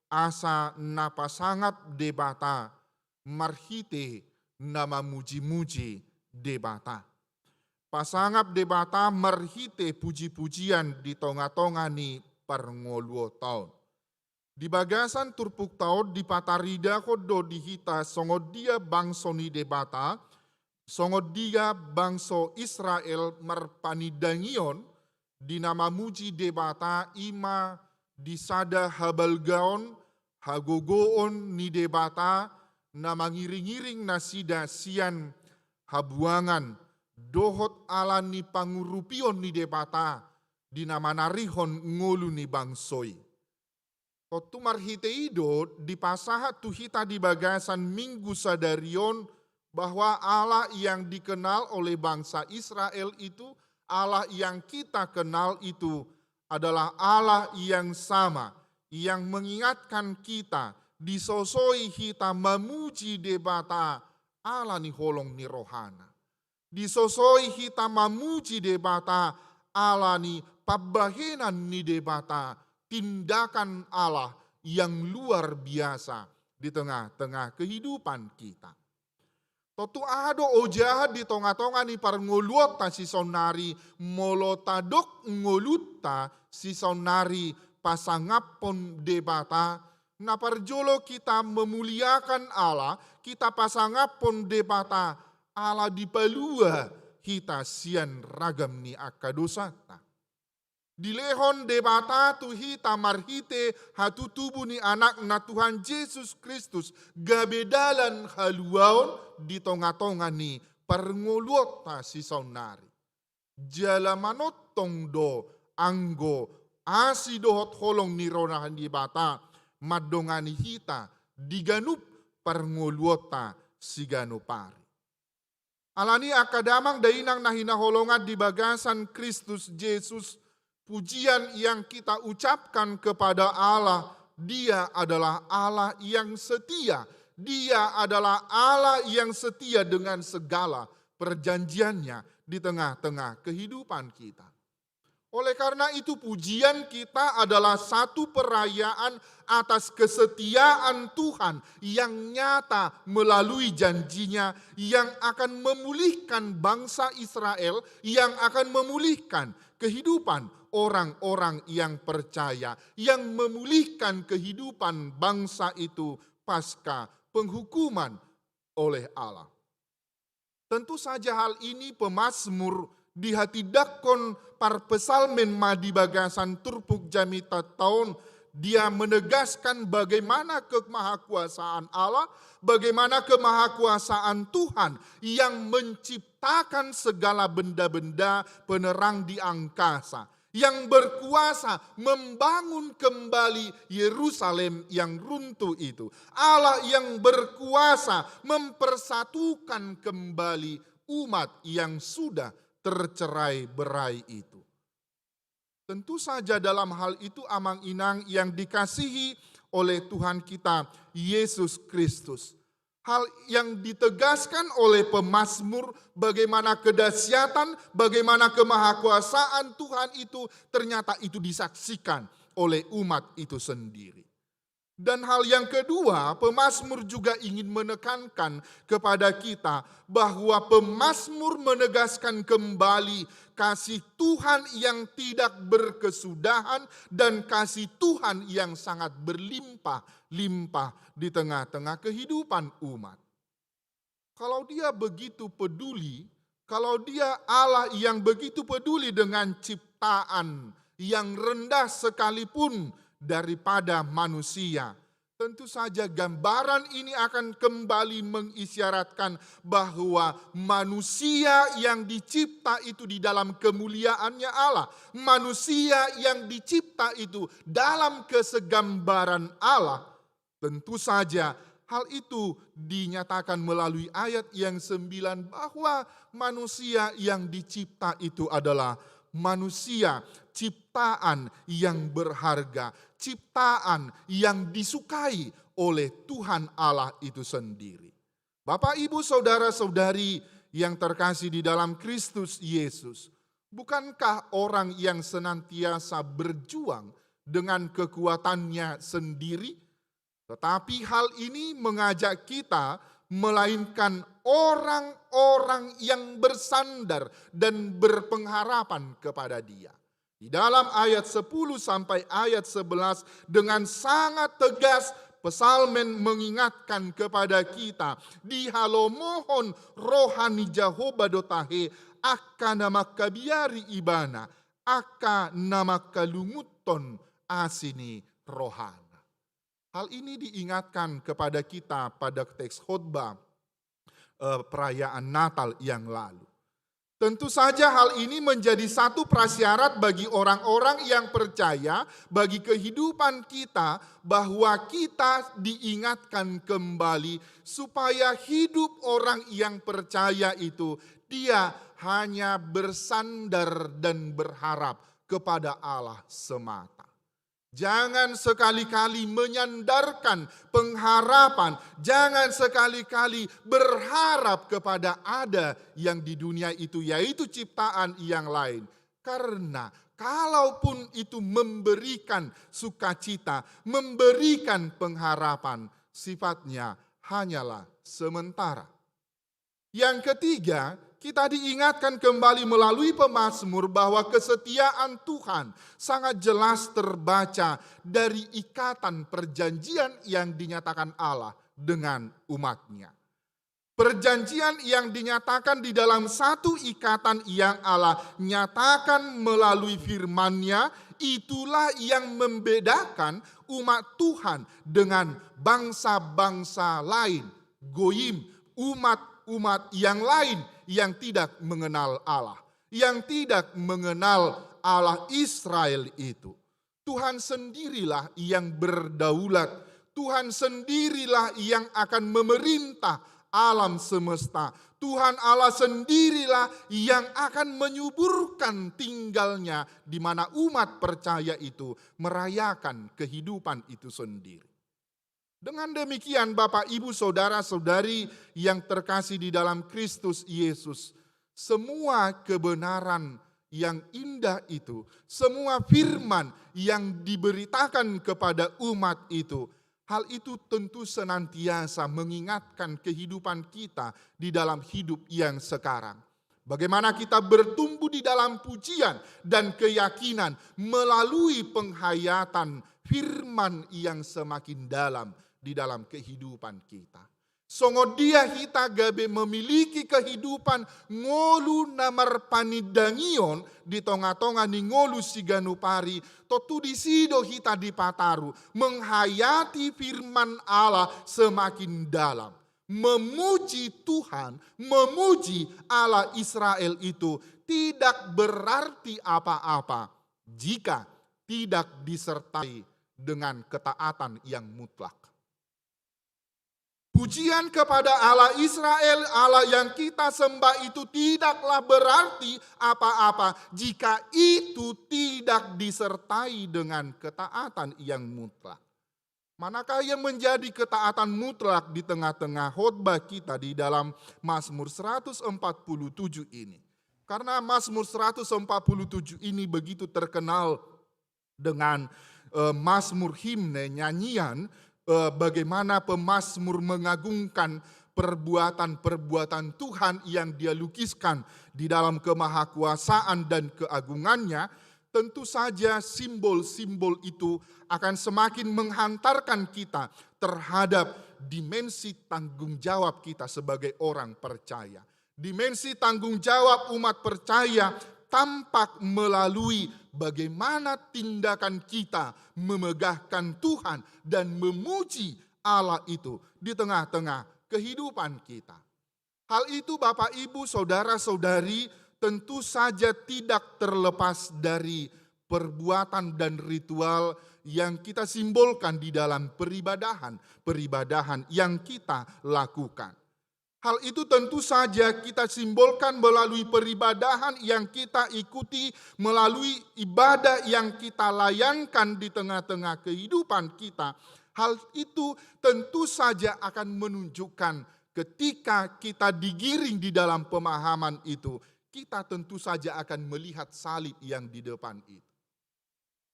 asa na pasangap Debata marhite na mamujimuji Debata. Pasangap Debata marhite pujipujian di tongatonga ni parngoluonta on. Di bagasan turpukta on dipataridahon do di hita songon dia bangso ni Debata, songon dia bangso Israel marpanindangion di na mamuji Debata, i ma di sada habalgaon, hagogoon ni Debata na mangiringiring nasida sian habuangan, dohot ala ni pangurupion ni Debata di na manarihon ngolu ni bangso i. Tontu marhite i do dipasahat tu hita di bagasan Minggu sadari on, bahwa Allah yang dikenal oleh bangsa Israel itu, Allah yang kita kenal itu adalah Allah yang sama, yang mengingatkan kita, disosoi hita mamuji Debata, ala ni holong ni rohana. Disosoi hita mamuji Debata, ala ni pambahenan ni Debata, tindakan Allah yang luar biasa di tengah-tengah kehidupan kita. Tontu aha do ojahan di tongatonga ni parngoluonta sisaonari, molo tadok ngolunta sisaonari pasangaphon Debata, na parjolo kita memuliakan Allah, kita pasangaphon Debata, ala dipalua hita sian ragam ni angka dosanta. Dilehon Debata tu hita marhite hatutubu ni Anakna Tuhan Jesus Kristus, gabe dalan haluaon di tongatonga ni parngoluonta sisaonari. Jala manongtong do anggo asi dohot holong ni roha ni Debata, mandongani hita di ganup parngoluonta siganup ari. Alani angka damang dainang na hinaholongan di bagasan Kristus Jesus, pujian yang kita ucapkan kepada Allah, Dia adalah Allah yang setia. Dia adalah Allah yang setia dengan segala perjanjiannya di tengah-tengah kehidupan kita. Oleh karena itu, pujian kita adalah satu perayaan atas kesetiaan Tuhan yang nyata melalui janjinya yang akan memulihkan bangsa Israel, yang akan memulihkan kehidupan orang-orang yang percaya, yang memulihkan kehidupan bangsa itu pasca penghukuman oleh Allah. Tentu saja hal ini pemazmur dihatindangkon parpsalmen ma di bagasan turpuk jamita taon, dia menegaskan bagaimana kemahakuasaan Allah, bagaimana kemahakuasaan Tuhan yang menciptakan segala benda-benda penerang di angkasa, yang berkuasa membangun kembali Yerusalem yang runtuh itu. Allah yang berkuasa mempersatukan kembali umat yang sudah tercerai-berai itu. Tentu saja dalam hal itu, amang inang yang dikasihi oleh Tuhan kita Yesus Kristus, hal yang ditegaskan oleh pemazmur, bagaimana kedahsyatan, bagaimana kemahakuasaan Tuhan itu, ternyata itu disaksikan oleh umat itu sendiri. Dan hal yang kedua, pemazmur juga ingin menekankan kepada kita bahwa pemazmur menegaskan kembali kasih Tuhan yang tidak berkesudahan dan kasih Tuhan yang sangat berlimpah-limpah di tengah-tengah kehidupan umat. Kalau Dia begitu peduli, kalau Dia Allah yang begitu peduli dengan ciptaan yang rendah sekalipun daripada manusia, tentu saja gambaran ini akan kembali mengisyaratkan bahwa manusia yang dicipta itu di dalam kemuliaannya Allah, manusia yang dicipta itu dalam kesegambaran Allah. Tentu saja hal itu dinyatakan melalui ayat yang sembilan, bahwa manusia yang dicipta itu adalah manusia ciptaan yang berharga, ciptaan yang disukai oleh Tuhan Allah itu sendiri. Bapak, Ibu, saudara-saudari yang terkasih di dalam Kristus Yesus, bukankah orang yang senantiasa berjuang dengan kekuatannya sendiri? Tetapi hal ini mengajak kita melainkan orang-orang yang bersandar dan berpengharapan kepada Dia. Di dalam ayat sepuluh sampai ayat sebelas, dengan sangat tegas, psalmen mengingatkan kepada kita, dihalomohon roha ni Jahowa do tahe angka na mangkabiari Ibana, angka na mangkalungunhon asi ni rohana. Hal ini diingatkan kepada kita pada teks khotbah, eh, perayaan Natal yang lalu. Tentu saja hal ini menjadi satu prasyarat bagi orang-orang yang percaya, bagi kehidupan kita, bahwa kita diingatkan kembali supaya hidup orang yang percaya itu, dia hanya bersandar dan berharap kepada Allah semata. Jangan sekali-kali menyandarkan pengharapan, jangan sekali-kali berharap kepada ada yang di dunia itu, yaitu ciptaan yang lain. Karena kalaupun itu memberikan sukacita, memberikan pengharapan, sifatnya hanyalah sementara. Yang ketiga, kita diingatkan kembali melalui pemazmur bahwa kesetiaan Tuhan sangat jelas terbaca dari ikatan perjanjian yang dinyatakan Allah dengan umat-Nya. Perjanjian yang dinyatakan di dalam satu ikatan yang Allah nyatakan melalui firman-Nya, itulah yang membedakan umat Tuhan dengan bangsa-bangsa lain, goyim, umat-umat yang lain yang tidak mengenal Allah, yang tidak mengenal Allah Israel itu. Tuhan sendirilah yang berdaulat. Tuhan sendirilah yang akan memerintah alam semesta. Tuhan Allah sendirilah yang akan menyuburkan tinggalnya di mana umat percaya itu merayakan kehidupan itu sendiri. Dengan demikian, Bapak, Ibu, saudara-saudari yang terkasih di dalam Kristus Yesus, semua kebenaran yang indah itu, semua firman yang diberitakan kepada umat itu, hal itu tentu senantiasa mengingatkan kehidupan kita di dalam hidup yang sekarang. Bagaimana kita bertumbuh di dalam pujian dan keyakinan melalui penghayatan firman yang semakin dalam di dalam kehidupan kita. Songon dia hita gabe memiliki kehidupan ngolu na marpanindangion di tonga-tonga ni ngolu siganup ari, tontu disi do hita dipataru menghayati firman Allah semakin dalam. Memuji Tuhan, memuji Allah Israel itu tidak berarti apa-apa jika tidak disertai dengan ketaatan yang mutlak. Pujian kepada Allah Israel, Allah yang kita sembah itu tidaklah berarti apa-apa jika itu tidak disertai dengan ketaatan yang mutlak. Manakah yang menjadi ketaatan mutlak di tengah-tengah khotbah kita di dalam Mazmur seratus empat puluh tujuh ini? Karena Mazmur seratus empat puluh tujuh ini begitu terkenal dengan, eh, mazmur himne, nyanyian, eh, bagaimana pemazmur mengagungkan perbuatan-perbuatan Tuhan yang dia lukiskan di dalam kemahakuasaan dan keagungannya, tentu saja simbol-simbol itu akan semakin menghantarkan kita terhadap dimensi tanggung jawab kita sebagai orang percaya. Dimensi tanggung jawab umat percaya tampak melalui bagaimana tindakan kita memegahkan Tuhan dan memuji Allah itu di tengah-tengah kehidupan kita. Hal itu, Bapak, Ibu, saudara-saudari, tentu saja tidak terlepas dari perbuatan dan ritual yang kita simbolkan di dalam peribadahan, peribadahan yang kita lakukan. Hal itu tentu saja kita simbolkan melalui peribadahan yang kita ikuti, melalui ibadah yang kita layankan di tengah-tengah kehidupan kita. Hal itu tentu saja akan menunjukkan ketika kita digiring di dalam pemahaman itu, kita tentu saja akan melihat salib yang di depan itu.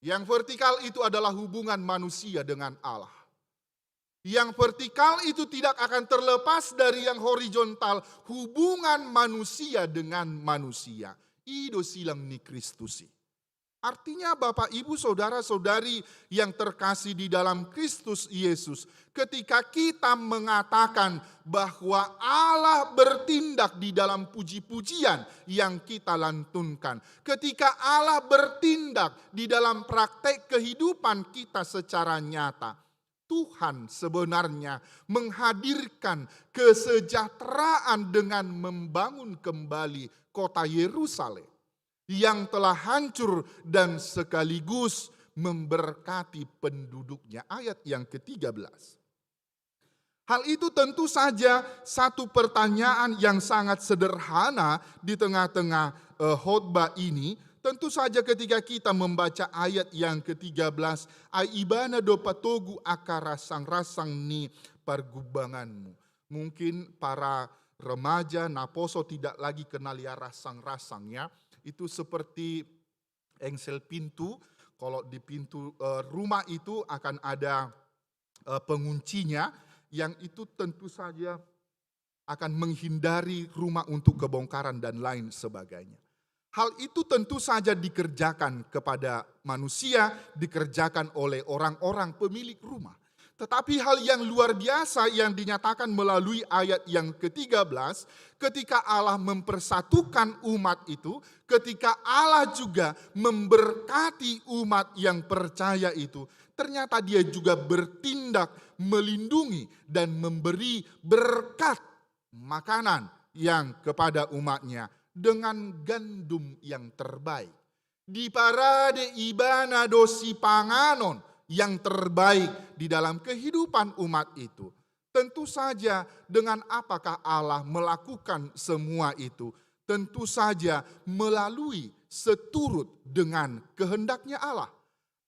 Yang vertikal itu adalah hubungan manusia dengan Allah. Yang vertikal itu tidak akan terlepas dari yang horizontal, hubungan manusia dengan manusia. I do silang ni Kristus i. Artinya, Bapak, Ibu, saudara-saudari yang terkasih di dalam Kristus Yesus, ketika kita mengatakan bahwa Allah bertindak di dalam puji-pujian yang kita lantunkan, ketika Allah bertindak di dalam praktek kehidupan kita secara nyata, Tuhan sebenarnya menghadirkan kesejahteraan dengan membangun kembali kota Yerusalem yang telah hancur dan sekaligus memberkati penduduknya. Ayat yang ketiga belas. Hal itu tentu saja satu pertanyaan yang sangat sederhana di tengah-tengah, eh, khotbah ini. Tentu saja ketika kita membaca ayat yang ketiga belas, "Ai Ibana do patogu angka ransang-ransang ni pargumbanganmu." Mungkin para remaja naposo tidak lagi kenal ya ransang-ransang ya. Itu seperti engsel pintu. Kalau di pintu, eh, rumah itu akan ada, eh, penguncinya, yang itu tentu saja akan menghindari rumah untuk kebongkaran dan lain sebagainya. Hal itu tentu saja dikerjakan kepada manusia, dikerjakan oleh orang-orang pemilik rumah. Tetapi hal yang luar biasa yang dinyatakan melalui ayat yang ketiga belas, ketika Allah mempersatukan umat itu, ketika Allah juga memberkati umat yang percaya itu, ternyata Dia juga bertindak melindungi dan memberi berkat makanan yang kepada umat-Nya dengan gandum yang terbaik. Diparade ibana do sipanganon yang terbaik di dalam kehidupan umat itu. Tentu saja, dengan apakah Allah melakukan semua itu? Tentu saja melalui, seturut dengan kehendaknya Allah.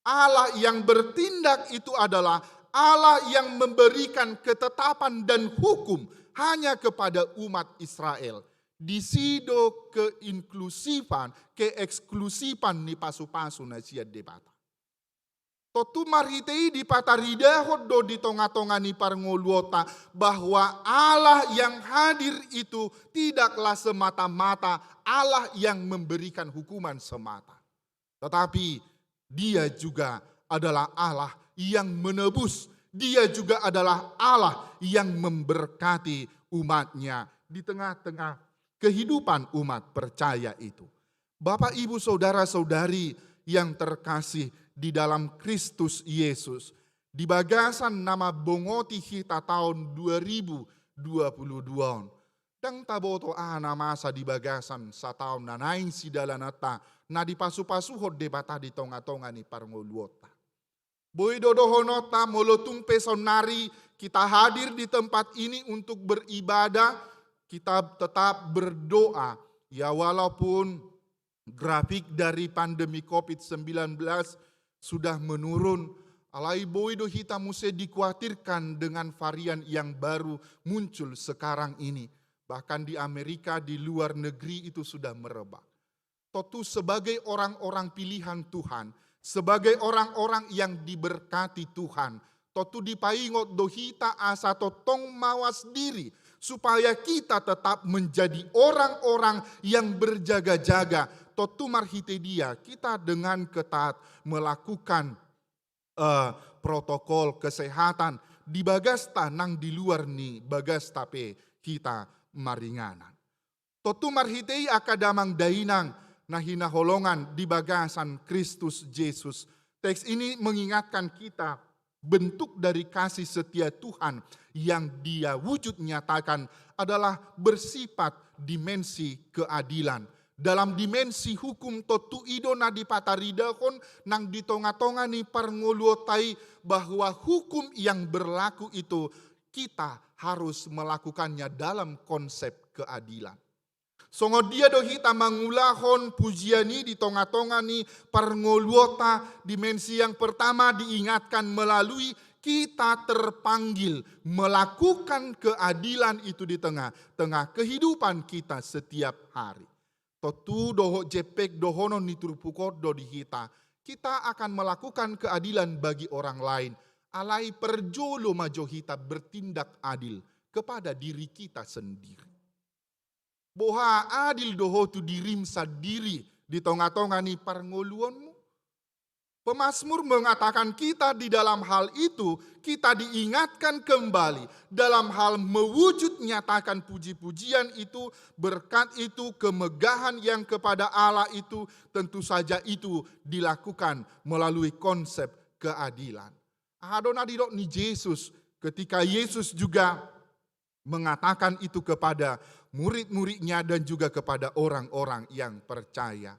Allah yang bertindak itu adalah Allah yang memberikan ketetapan dan hukum hanya kepada umat Israel. Disi do keinklusifan, keeksklusifan ni pasupasu na sian Debata. Tontu marhite i dipataridahon do di tongatonga ni parngoluonta bahwa Allah yang hadir itu tidaklah semata-mata Allah yang memberikan hukuman semata. Tetapi Dia juga adalah Allah yang menebus. Dia juga adalah Allah yang memberkati umat-Nya di tengah-tengah kehidupan umat percaya itu. Bapak, Ibu, saudara-saudari yang terkasih di dalam Kristus Yesus, di bagasan na mambongoti hita taon dua ribu dua puluh dua on, ndang taboto aha na masa di bagasan sataon na naeng sidalananta na dipasupasuhon Debata di tongatonga ni parngoluonta. Boi do dohononta, molo tung pe saonnari kita hadir di tempat ini untuk beribadah, kita tetap berdoa. Ya, walaupun grafik dari pandemi covid sembilan belas sudah menurun, alai boi do hita muse dikhawatirkan dengan varian yang baru muncul sekarang ini. Bahkan di Amerika, di luar negeri itu sudah merebak. Tontu sebagai orang-orang pilihan Tuhan, sebagai orang-orang yang diberkati Tuhan, tontu dipaingot do hita asa tongtong mawas diri, supaya kita tetap menjadi orang-orang yang berjaga-jaga. Tontu marhite dia kita dengan ketat melakukan, eh, protokol kesehatan di bagasta nang di luar ni bagasta pe hita maringanan. Tontu marhite i angka damang dainang na hinaholongan di bagasan Kristus Jesus, teks ini mengingatkan kita bentuk dari kasih setia Tuhan yang Dia wujud nyatakan adalah bersifat dimensi keadilan. Dalam dimensi hukum, tontu i do na dipataridahon nang di tongatonga ni parngoluonta i, bahwa hukum yang berlaku itu kita harus melakukannya dalam konsep keadilan. Songon dia do hita mangulahon pujian i di tongatonga ni parngoluonta? Dimensi yang pertama diingatkan melalui kita terpanggil melakukan keadilan itu di tengah-tengah kehidupan kita setiap hari. Tontu dohot jempek dohonon ni turpuk on do di hita, kita akan melakukan keadilan bagi orang lain, alai parjolo ma jo hita bertindak adil kepada diri kita sendiri. Boha, adil do ho tu dirim sandiri di tongatonga ni parngoluonmu? Pemazmur mengatakan kita di dalam hal itu, kita diingatkan kembali dalam hal mewujud nyatakan puji-pujian itu, berkat itu, kemegahan yang kepada Allah itu, tentu saja itu dilakukan melalui konsep keadilan. Aha do na didok ni Jesus ketika Jesus juga mengatakan itu kepada murid-muridnya dan juga kepada orang-orang yang percaya?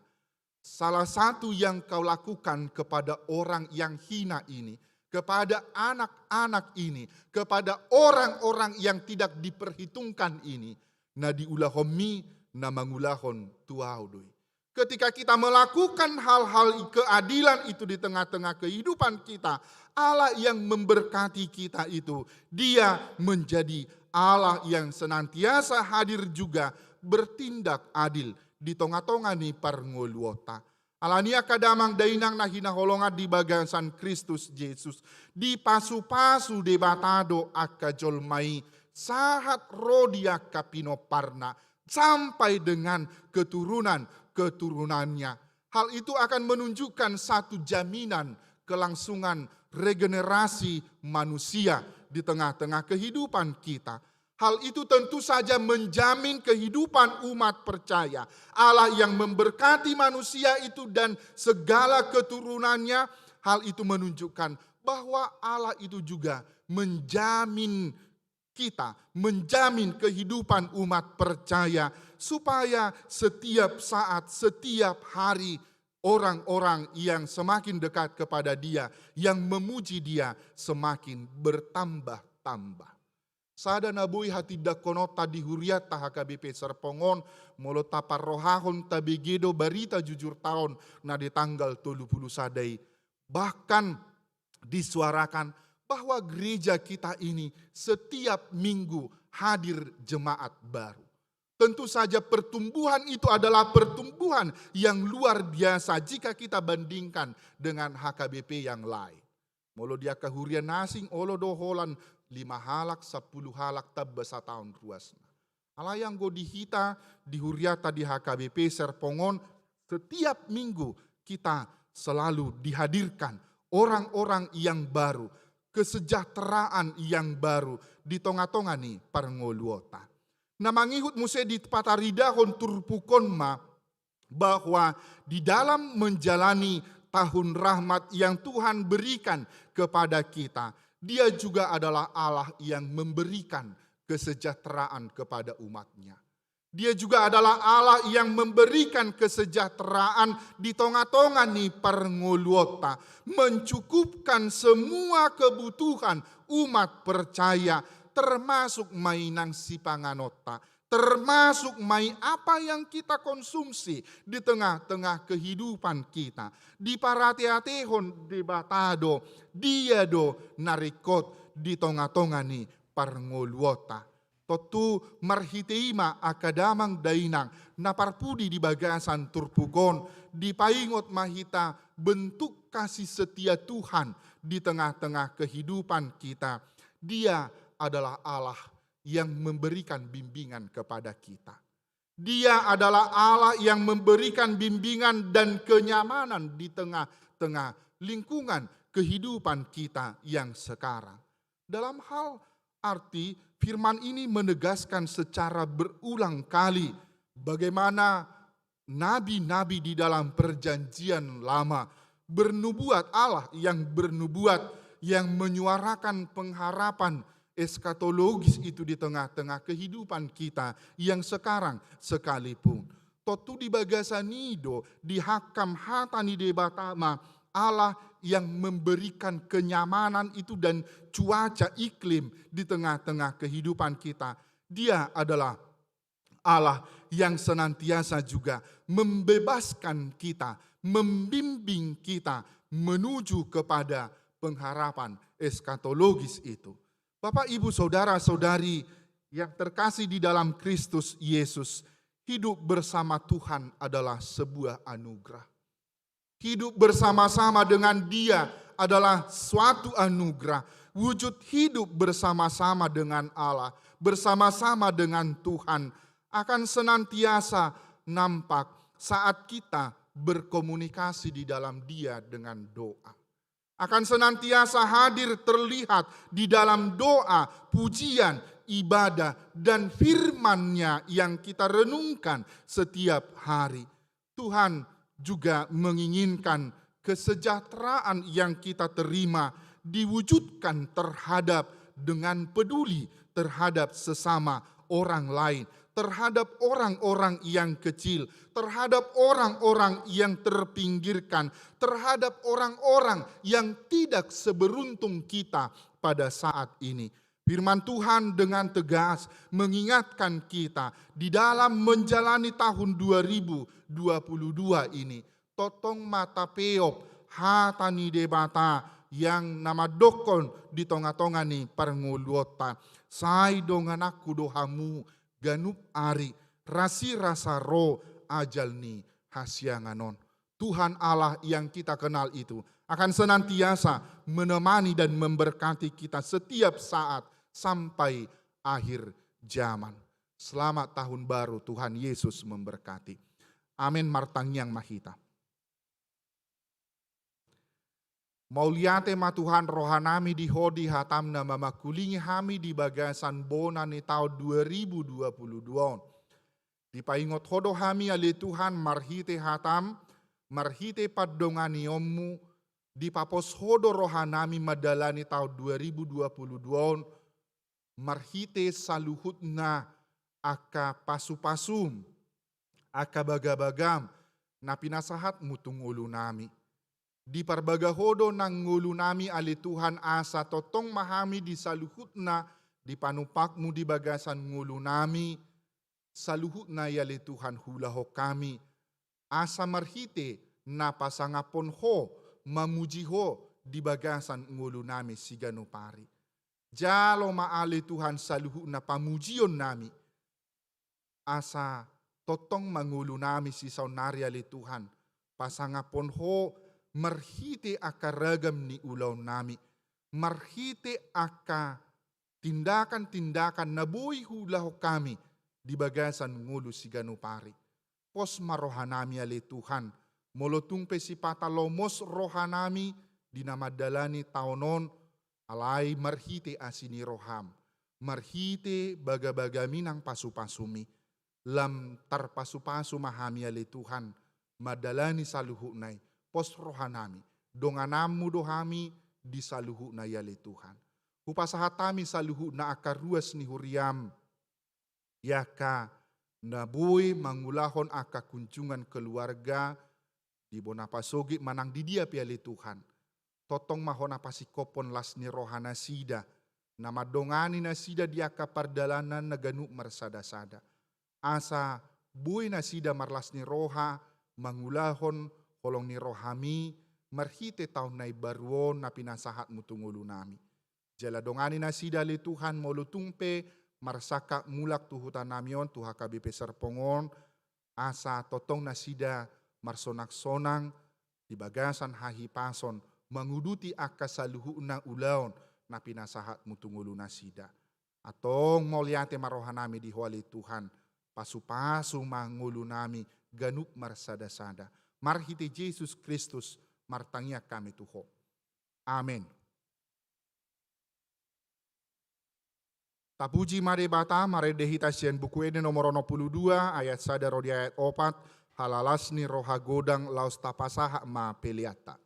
Salah satu yang kau lakukan kepada orang yang hina ini, kepada anak-anak ini, kepada orang-orang yang tidak diperhitungkan ini, na diulahonmi na mangulahon tu ahu do i. Ketika kita melakukan hal-hal keadilan itu di tengah-tengah kehidupan kita, Allah yang memberkati kita itu, Dia menjadi Allah yang senantiasa hadir juga bertindak adil di tongatonga ni parngoluonta. Alani i angka damang dainang na hinaholongan di bagasan Kristus Jesus, dipasupasu Debata do angka jolma i sahat ro di angka pinomparna, sampai dengan keturunan-keturunannya. Hal itu akan menunjukkan satu jaminan kelangsungan regenerasi manusia di tengah-tengah kehidupan kita. Hal itu tentu saja menjamin kehidupan umat percaya. Allah yang memberkati manusia itu dan segala keturunannya, hal itu menunjukkan bahwa Allah itu juga menjamin kita, menjamin kehidupan umat percaya, supaya setiap saat, setiap hari, orang-orang yang semakin dekat kepada Dia, yang memuji Dia, semakin bertambah-tambah. Sada na boi hatindangkononta di hurianta H K B P Serpong on, molo taparrohahon tabege do barita jujur taon na di tanggal tolu pulu sada i. Bahkan disuarakan bahwa gereja kita ini setiap minggu hadir jemaat baru. Tentu saja pertumbuhan itu adalah pertumbuhan yang luar biasa jika kita bandingkan dengan H K B P yang lain. Molo di angka huria na asing, olo do holan lima halak, sampulu halak, tamba sataon ruasna. Alai anggo di hita, di huriata di H K B P Serpong on, setiap minggu kita selalu dihadirkan orang-orang yang baru, kesejahteraan yang baru di tonga-tonga ni parngoluonta. Na mangihut muse dipataridahon turpuk on ma, bahwa di dalam menjalani tahun rahmat yang Tuhan berikan kepada kita, Dia juga adalah Allah yang memberikan kesejahteraan kepada umat-Nya. Dia juga adalah Allah yang memberikan kesejahteraan di tonga-tonga ni parngoluonta, mencukupkan semua kebutuhan umat percaya, termasuk ma i nang sipanganonta, termasuk ma i apa yang kita konsumsi di tengah-tengah kehidupan kita. Diparateatehon Debata do, Dia do na ringkot di tonga-tonga ni parngoluonta. Tontu marhite i ma angka damang dainang na parpudi di bagasan turpuk on, dipaingot ma hita bentuk kasih setia Tuhan di tengah-tengah kehidupan kita. Dia adalah Allah yang memberikan bimbingan kepada kita. Dia adalah Allah yang memberikan bimbingan dan kenyamanan di tengah-tengah lingkungan kehidupan kita yang sekarang. Dalam hal arti, firman ini menegaskan secara berulang kali bagaimana nabi-nabi di dalam Perjanjian Lama bernubuat, Allah yang bernubuat, yang menyuarakan pengharapan eskatologis itu di tengah-tengah kehidupan kita yang sekarang sekalipun. Tontu di bagasan i do dihangkam hata ni Debata ma Allah yang memberikan kenyamanan itu dan cuaca iklim di tengah-tengah kehidupan kita. Dia adalah Allah yang senantiasa juga membebaskan kita, membimbing kita menuju kepada pengharapan eskatologis itu. Bapak, Ibu, saudara-saudari yang terkasih di dalam Kristus Yesus, hidup bersama Tuhan adalah sebuah anugerah. Hidup bersama-sama dengan Dia adalah suatu anugerah. Wujud hidup bersama-sama dengan Allah, bersama-sama dengan Tuhan, akan senantiasa nampak saat kita berkomunikasi di dalam Dia dengan doa. Akan senantiasa hadir terlihat di dalam doa, pujian, ibadah, dan firman-Nya yang kita renungkan setiap hari. Tuhan juga menginginkan kesejahteraan yang kita terima diwujudkan terhadap, dengan peduli terhadap sesama orang lain, terhadap orang-orang yang kecil, terhadap orang-orang yang terpinggirkan, terhadap orang-orang yang tidak seberuntung kita pada saat ini. Firman Tuhan dengan tegas mengingatkan kita di dalam menjalani tahun dua ribu dua puluh dua ini, tongtong ma tapeop hata ni Debata yang na mandokkon di tonga-tonga ni parngoluonta: Sai dongananku do hamu ganup ari, rasirasa ro ajal ni hasiangan on. Tuhan Allah yang kita kenal itu akan senantiasa menemani dan memberkati kita setiap saat sampai akhir zaman. Selamat Tahun Baru, Tuhan Yesus memberkati. Amin. Martangiang ma hita. Mauliate ma Tuhan rohanami di Ho, di hataM na mamangkulingi hami di bagasan bona ni taon dua ribu dua puluh dua on. Dipaingot Ho do hami ale Tuhan marhite hataM, marhite pandonganionMu, dipapos Ho do rohanami mandalani taon dua ribu dua puluh dua on, marhite saluhutna angka pasu-pasuM, angka baga-bagaM, na pinasahatmu tu ngolunami. Diparbaga Ho do nang ngolunami ale Tuhan, asa tongtong ma hami di saluhutna dipanumpakmu di bagasan ngolunami, saluhutna i ale Tuhan huulahon hami, asa marhite na pasangaphon Ho, mamuji Ho di bagasan ngolunami siganup ari. Jalo ma ale Tuhan saluhutna pamujionnami, asa tongtong ma ngolunami sisaonnari ale Tuhan pasangaphon Ho marhite angka ragam ni ulaonnami, marhite angka tindakan-tindakan na boi huulahon hami di bagasan ngolu siganup ari. Pos ma rohanami ale Tuhan, molo tung pe sipata lomos rohanami di na mandalani taon on, alai marhite asi ni roham, marhite bagabagami nang pasupasumi, lam tarpasupasu ma hami ale Tuhan, mandalani saluhutna i. Pos rohanami, dongananmu do hami di saluhutna i ale Tuhan. Hupasahat hami saluhutna angka ruas ni huriam, i angka na boi mangulahon angka kunjungan keluarga di bona pasogit manang di dia pe ale Tuhan. Tongtong ma Ho na pasingkophon las ni roha nasida, na mandongani nasida di angka pardalanan na ganup marsadasada. Asa boi nasida marlas ni roha mangulahon holong ni rohami marhite taon na imbaru on na pinasahatmu tu ngolunami. Jala dongani nasida ale Tuhan molo tung pe marsangkap mulak tu hutanami on, tu H K B P Serpong on, asa tongtong nasida marsonaksonang di bagasan hahipason manguduti angka saluhutna ulaon na pinasahatmu tu ngolunasida. Antong mauliate ma rohanami di Ho ale Tuhan, pasupasu ma ngolunami ganup marsadasada. Marhite Jesus Kristus martangiang hami tu Ho. Amen. Tapuji ma Debata, marende hita sian Buku Ende nomor onom pulu dua, ayat sada ro di ayat opat, halalas ni roha godang laos tapasahat ma peleanta.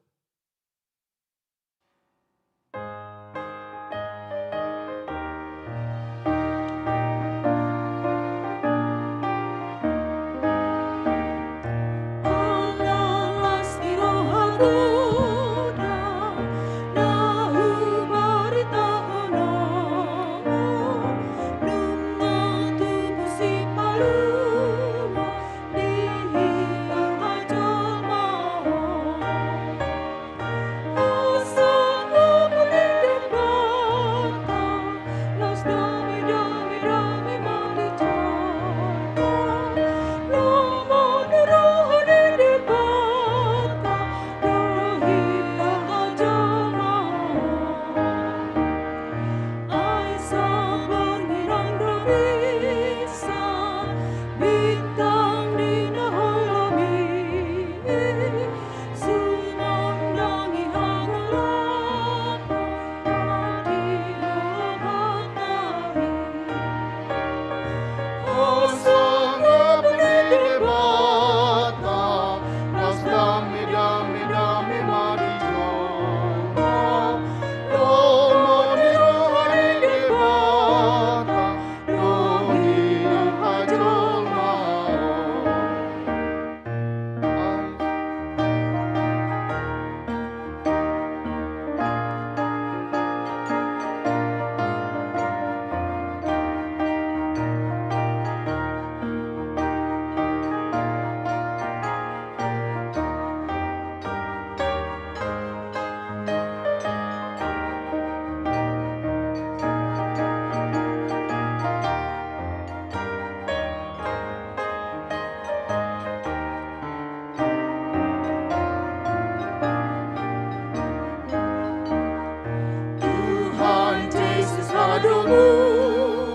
Tuhan Jesus hadomuan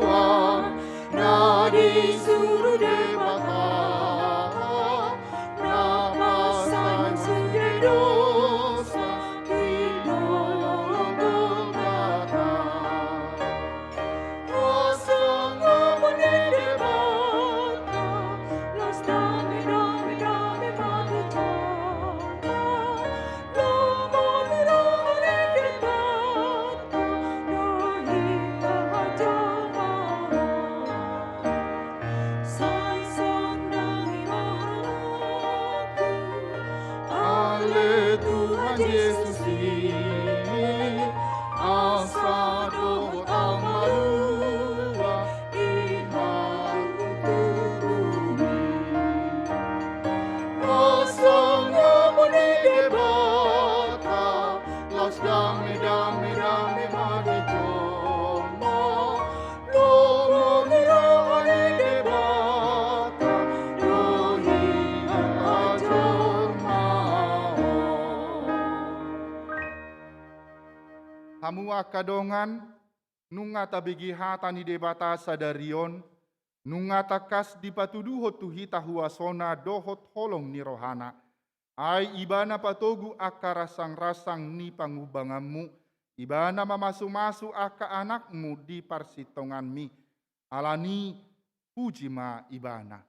na disuru Debata, na pasahat sude dosa di dolok Golgata. Jesus i, asa dohot au malua, i ma huturuhi. Hasangapon ni Debata, laos dame, dame, dame ma di jolma. Lomo ni roha ni Debata, do hita jolma on. Hamu angka dongan, nunga tabege hata ni Debata sadari on, nunga tangkas dipatuduhon tu hita huasona dohot holong ni rohana. Ai Ibana patogu angka ransang-ransang ni pangumbanganmu, Ibana mamasumasu angka anakmu di parsintonganmi. Alani, puji ma Ibana.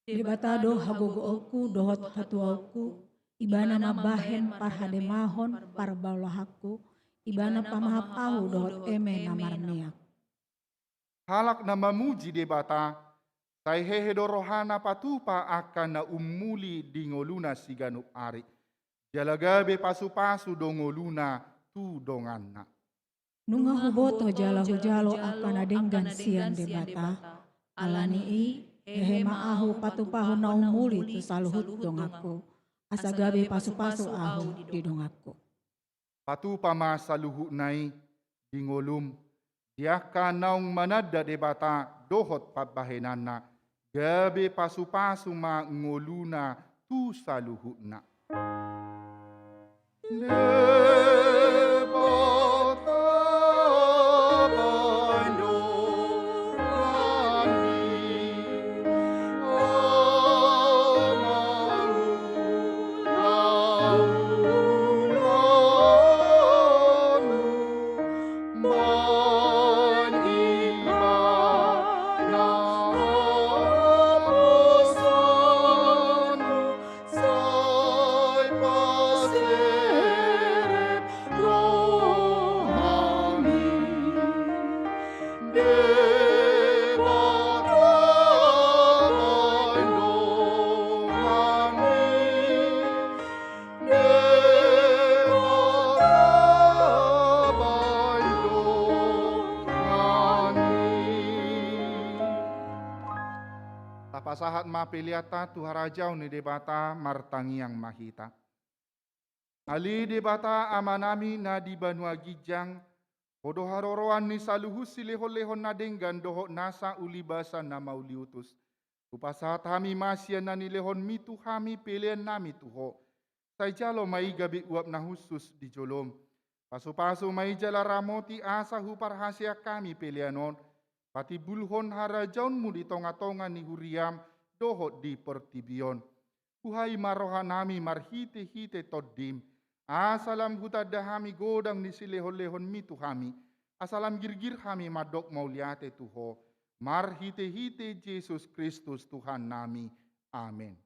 Debata do hagogoonku dohot hatuaonku, Ibana mambahen parhademahon parbaolahanku, Ibana pamahap ahu dohot eme na marmiak. Halak na mamuji Debata, sai hehe do rohana patupa angka na ummuli di ngoluna siganup ari. Jala gabe pasupasu do ngoluna tu donganna. Nunga huboto jala hujalo angka na denggan sian Debata. Alani i, hehe ma ahu patupahon na ummuli tu saluhut donganku, asa gabe pasupasu ahu di donganku. Patupa ma saluhutna i di ngolum, di angka naung mananda Debata dohot pambahenanna, gabe pasupasu ma ngoluna tu saluhutna. Debata baen donganmi, Tapasahat ma peleanta tu harajaon ni Debata, martangiang ma hita. Ale Debata Amanami na di banua ginjang, Ho do haroroan ni saluhut silehonlehon na denggan dohot nasa ulibasa na mauliutus. Hupasahat hami ma sian na nilehonmi tu hami peleannami tu Ho. Sai jalo ma i gabe uap na hushus di jolom. Pasupasu ma i jala ramoti asa huparhaseang hami pelean on patimbulhon harajaonmu di tongatonga ni huriam dohot di portibi on. Buhai ma rohanami marhitehite Tondim, asa lam hutanda hami godang ni silehonlehonmi tu hami, asa lam girgir hami mandok mauliate tu Ho, marhitehite Jesus Kristus Tuhannami. Amen.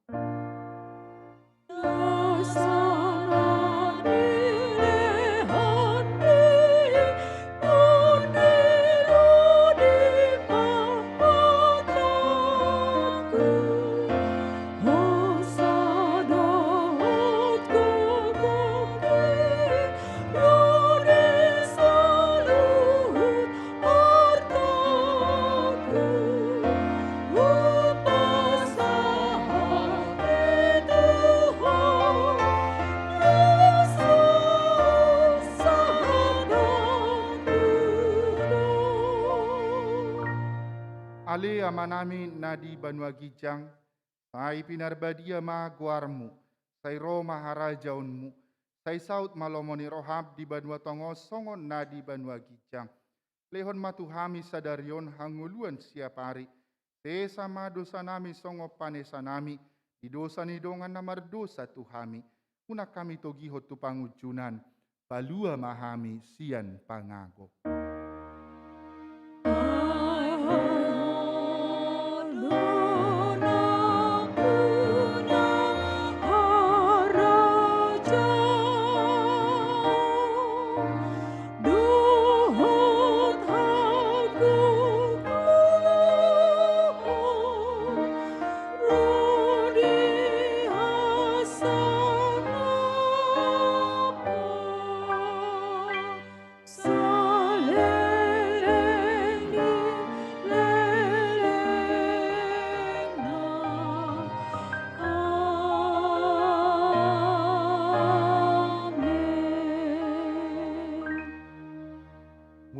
Ale Amanami na di banua ginjang, sai pinarbadia ma goarmu, sai ro ma harajaonmu, sai saut ma lomo ni roham di banua tonga on songon na di banua ginjang. Lehon ma tu hami sadari on hangoluan siapari. Sesa ma dosanami songon panesanami di dosa ni dongan na mardosa tu hami. Unang hami togihon tu pangunjunan. Palua ma hami sian pangago.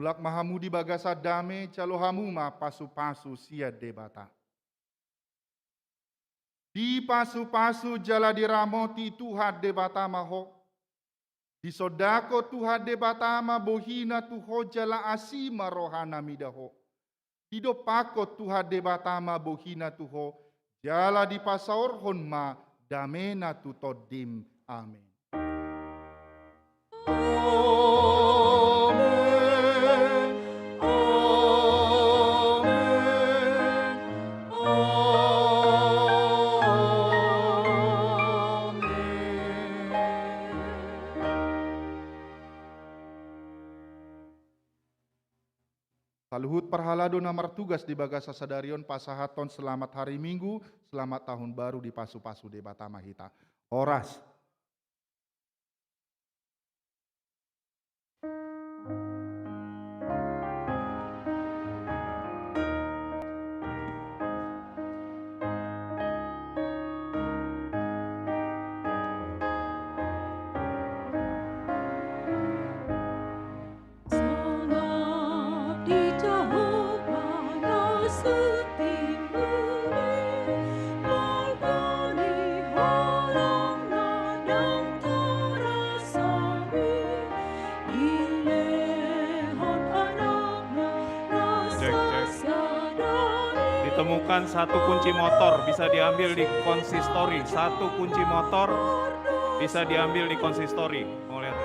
Mulak ma hamu di bagasan dame, jalo hamu ma pasu-pasu sian Debata. Dipasupasu jala diramoti Tuhan Debata ma ho. Disondangkon Tuhan Debata ma bohina tu ho jala asi ma rohana mida ho. Didompakkon Tuhan Debata ma bohina tu ho, jala dipasaorhon ma damena tu tondim. Amen. Saluhut parhalado na martugas di bagasan sadari on pasahathon selamat hari Minggu, selamat tahun baru, dipasupasu Debata ma hita. Horas. Cek, cek. Ditemukan satu kunci motor, bisa diambil di konsistori. Satu kunci motor bisa diambil di konsistori. Mau lihat?